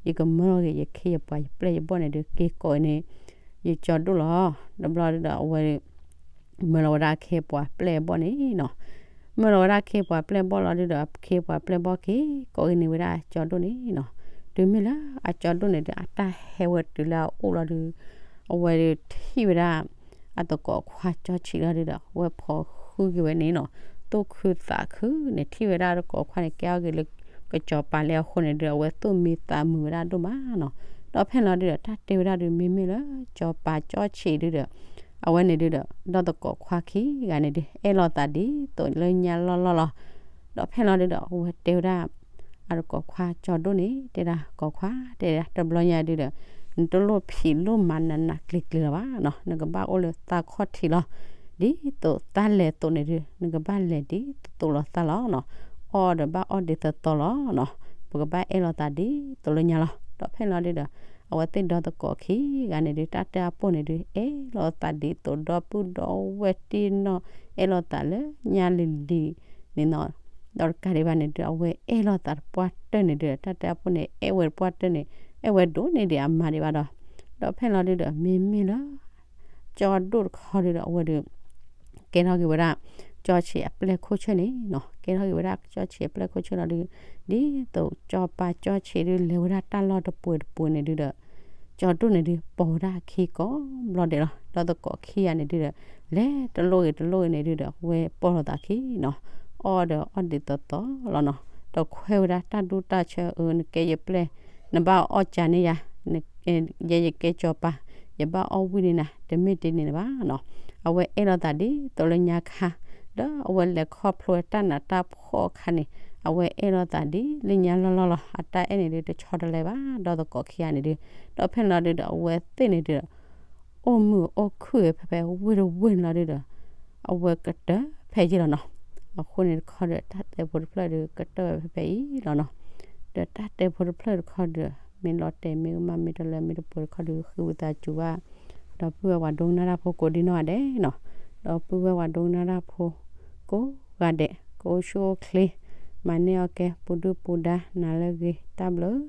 ယကမၢလီၤက့ၤ ယခ့ယပှၤ ယပျဲၢ်ယဘီၣ်န့ၣ်ဒု က့ၤကိးန့ၣ် ယကၠီဒိၣ်လီၤ. တဘျီဒုဒီး အဝဲ မၢလီၤဝဲဒၣ်ခ့ပှၤပျဲၢ်ဘီၣ်န့ၣ်နီၤ. မၢလီၤဝဲဒၣ်ခ့ပှၤပျဲၢ်ဘီၣ်လီၤဒုဒီး ခ့ပှၤပျဲၢ်ဘီၣ်က့ၤကိးဂ့ၤန့ၢ်ဝဲဒၣ်အကၠီဒိၣ်န့ၣ်နီၤ. တုၤမ့ၢ်လၢအကၠီဒိၣ်န့ၣ်ဒု အတၢ်ဟဲဝဲတုၤလၢအအိၣ်လီၤဒု အဝဲဒုထံၣ်ဝဲဒၣ် အသကိးခွါကၠီဆံးလီၤဒုဒီး အဝဲဖိးဃုက့ၤဝဲန့ၣ်နီၤ. သူၣ်ခုသးခုန့ၣ် ထံၣ်ဝဲဒၣ်အသကိးခွါန့ၣ် ကဲထီၣ်က့ၤလၢကစီၤပၤလံအဃိန့ၣ်ဒု အဝဲသူၣ်မံသးမုာ်ဝဲဒၣ်ဒိၣ်မးနီၤ. ဒီးဖဲလီၤဒုဒီး တၢ်တဲဝဲဒၣ်ဒု မ့မ့ၢ်လၢကစီၤပၤကၠီဆံးဒုဒီး အဝဲန့ၣ်ဒုဒီး ဒီးသကိးခွါခံဂၤန့ၣ်ဒု အဲၣ်လိာ်သးဒ်သိးလၢညါလီၢ်လီၢ်လီၤ. ဒီးဖဲလီၤဒုဒီး အဝဲတဲဝဲဒၣ် အသကိးခွါကၠီဒိၣ်န့ၣ် တဲဒၣ် သကိးခွါ တဲဒၣ် တဘျီညါဒုဒီး နတလိၣ်ဖံးလိၣ်မၤနးနးကျံၤကျံၤလၢၤဘၣ်နီၤ. နကဘၣ်အိၣ်လၢသးခီၣ်ထံးလီၤ. ဒ်သိးသးလဲၤသိးန့ၣ်ဒု နကဘၣ်လဲၤဒ်သိးသိးလီၤသးလီၤနီၤ. အီၣ်ဒီးဘၣ်အီၣ်ဒ်သိးသိးလီၤနီၤ. ပကဘၣ်အဲၣ်လိာ်သးဒ်သိးလၢညါလီၤ. ဒီးဖဲလီၤဒုဒီး အဝဲသ့ၣ်ဒီသကိးခံဂၤန့ၣ်ဒု တၢ်တၢ်အပိၢ်န့ၣ်ဒု အဲၣ်လိာ်သးဒ်သိးဒီပုၢ်ဒီဝဲၢ်တံၢ်နီၢ် အဲၣ်လိာ်သးလၢညါလံၤလံၤန့ၣ်နီၤ. ဒီးတကးဒံးဘၣ်န့ၣ်ဒု အဝဲအဲၣ်လိာ်သးတပှၢ်တၢၢ်န့ၣ်ဒု တၢ်တၢ်အပိၢ်န့ၣ် အဲၣ်ဝဲတပှၢ်တၢၢ်န့ၣ် အဲၣ်ဝဲဒိၣ်န့ၢ်ဒံးအမါဒံးဘၣ်ဒီး ဒီးဖဲလီၤဒုဒီး မ့မ့ၢ်လၢ ကၠီဒိၣ်တခီဒုဒီး အဝဲဒု ကဲထီၣ်က့ၤဝဲဒၣ် ကၠီဆံးအပျဲၢ်ခိၣ်ဆၢၣ်န့ၣ်နီၤ. ကဲထီၣ်က့ၤဝဲဒၣ်ကၠီဆံးအပျဲၢ်ခိၣ်ဆၢၣ်လီၤဒု ဒ်သိးကၠီပၤကၠီဆံးဒု လဲၤဝဲဒၣ်တၢ်လီၢ်တပှဲၤတပှဲၤန့ၣ်ဒုဒီး ကၠီဒိၣ်န့ၣ်ဒု ပိာ်ဝဲဒၣ်အခံကိးဘျီဒဲးလီၤ. ဒီးသကိးခံဂၤန့ၣ်ဒုဒီး လဲၤတလိၣ်ဂ့ၤတလိၣ်ဂ့ၤန့ၣ်ဒုဒီး ဝဲပိာ်လိာ်သးခံနီၤ. အီၣ်ဒီးအီၣ်ဒ်သိးသိးလီၤနီၤ. ဒီးခွဲးဝဲဒၣ်တၢ်ဒူတၢ်ဆၢ အၢ နကဲယပျဲၢ် နဘၣ်အီၣ်ကၢန့ၢ်ယၤ ယဲယကဲကၠီပၤ ယဘၣ်အီၣ်ဝံၣ်န့ၢ်နၤ တမ့ၢ်တန့ၣ်ဘၣ်နီၤ. အဝဲအဲၣ်လိာ်သးဒ်သိးလၢညါခါ ဒီးအဝဲလဲၤခီဖျိဝဲတၢ်နးတၢ်ဖှီၣ်အခါန့ၣ် အဝဲအဲၣ်လိာ်သးဒ်လၢညါလီၢ်လီၢ်လီၤ. အတၢ်အဲၣ်န့ၣ်ဒု တဆီတလဲဘၣ် ဒီးသကိးခံဂၤန့ၣ်ဒု ဒီးဖဲန့ၣ်လီၤဒုဒီး အဝဲသ့ၣ်န့ၣ်ဒုဒီး အိၣ်မုာ်အိၣ်ခုၣ်ဝဲဖဲဖဲဝ့ၢ်တဝ့ၢ်န့ၣ်လီၤဒုဒီး အဝဲကတၢၢ်ဖဲယ့ၢ်လီၤနီၤ. အဃိန့ၣ်တခီဒီး တၢ်တဲဖိတဖျၢၣ်ဒု ကတၢၢ်ဝဲဖဲဖဲအံၤလီၤနီၤ. ဒီးတၢ်တဲဖိတဖျၢၣ်တခီဒီး မ့ၢ်လီၤတဲာ်မ့ၢ်ကမၣ်မ့ၢ်တလၢမ့ၢ်တပှဲၤတခီဒီး ဃ့ဝံသးစူၤဘၣ် ဒီပုၢ်ဝဲၢ်ပှၤဒိကနၣ်တၢ်ဖိကိးဒံနီၢ်ဂၤဒဲးနီၤ. ဒီပုၢ်ဝဲၢ်ပှၤဒိကနၣ်တၢ်ဖိ ကိးဂၤဒဲး ကအိၣ်ဆူၣ်အိၣ်ချ့ မၤန့ၢ်အီၣ်ကဲ ပူၤဒုၣ်ပူၤဒါ နၤလၢအဂ့ၤ တၢ်ဘျုး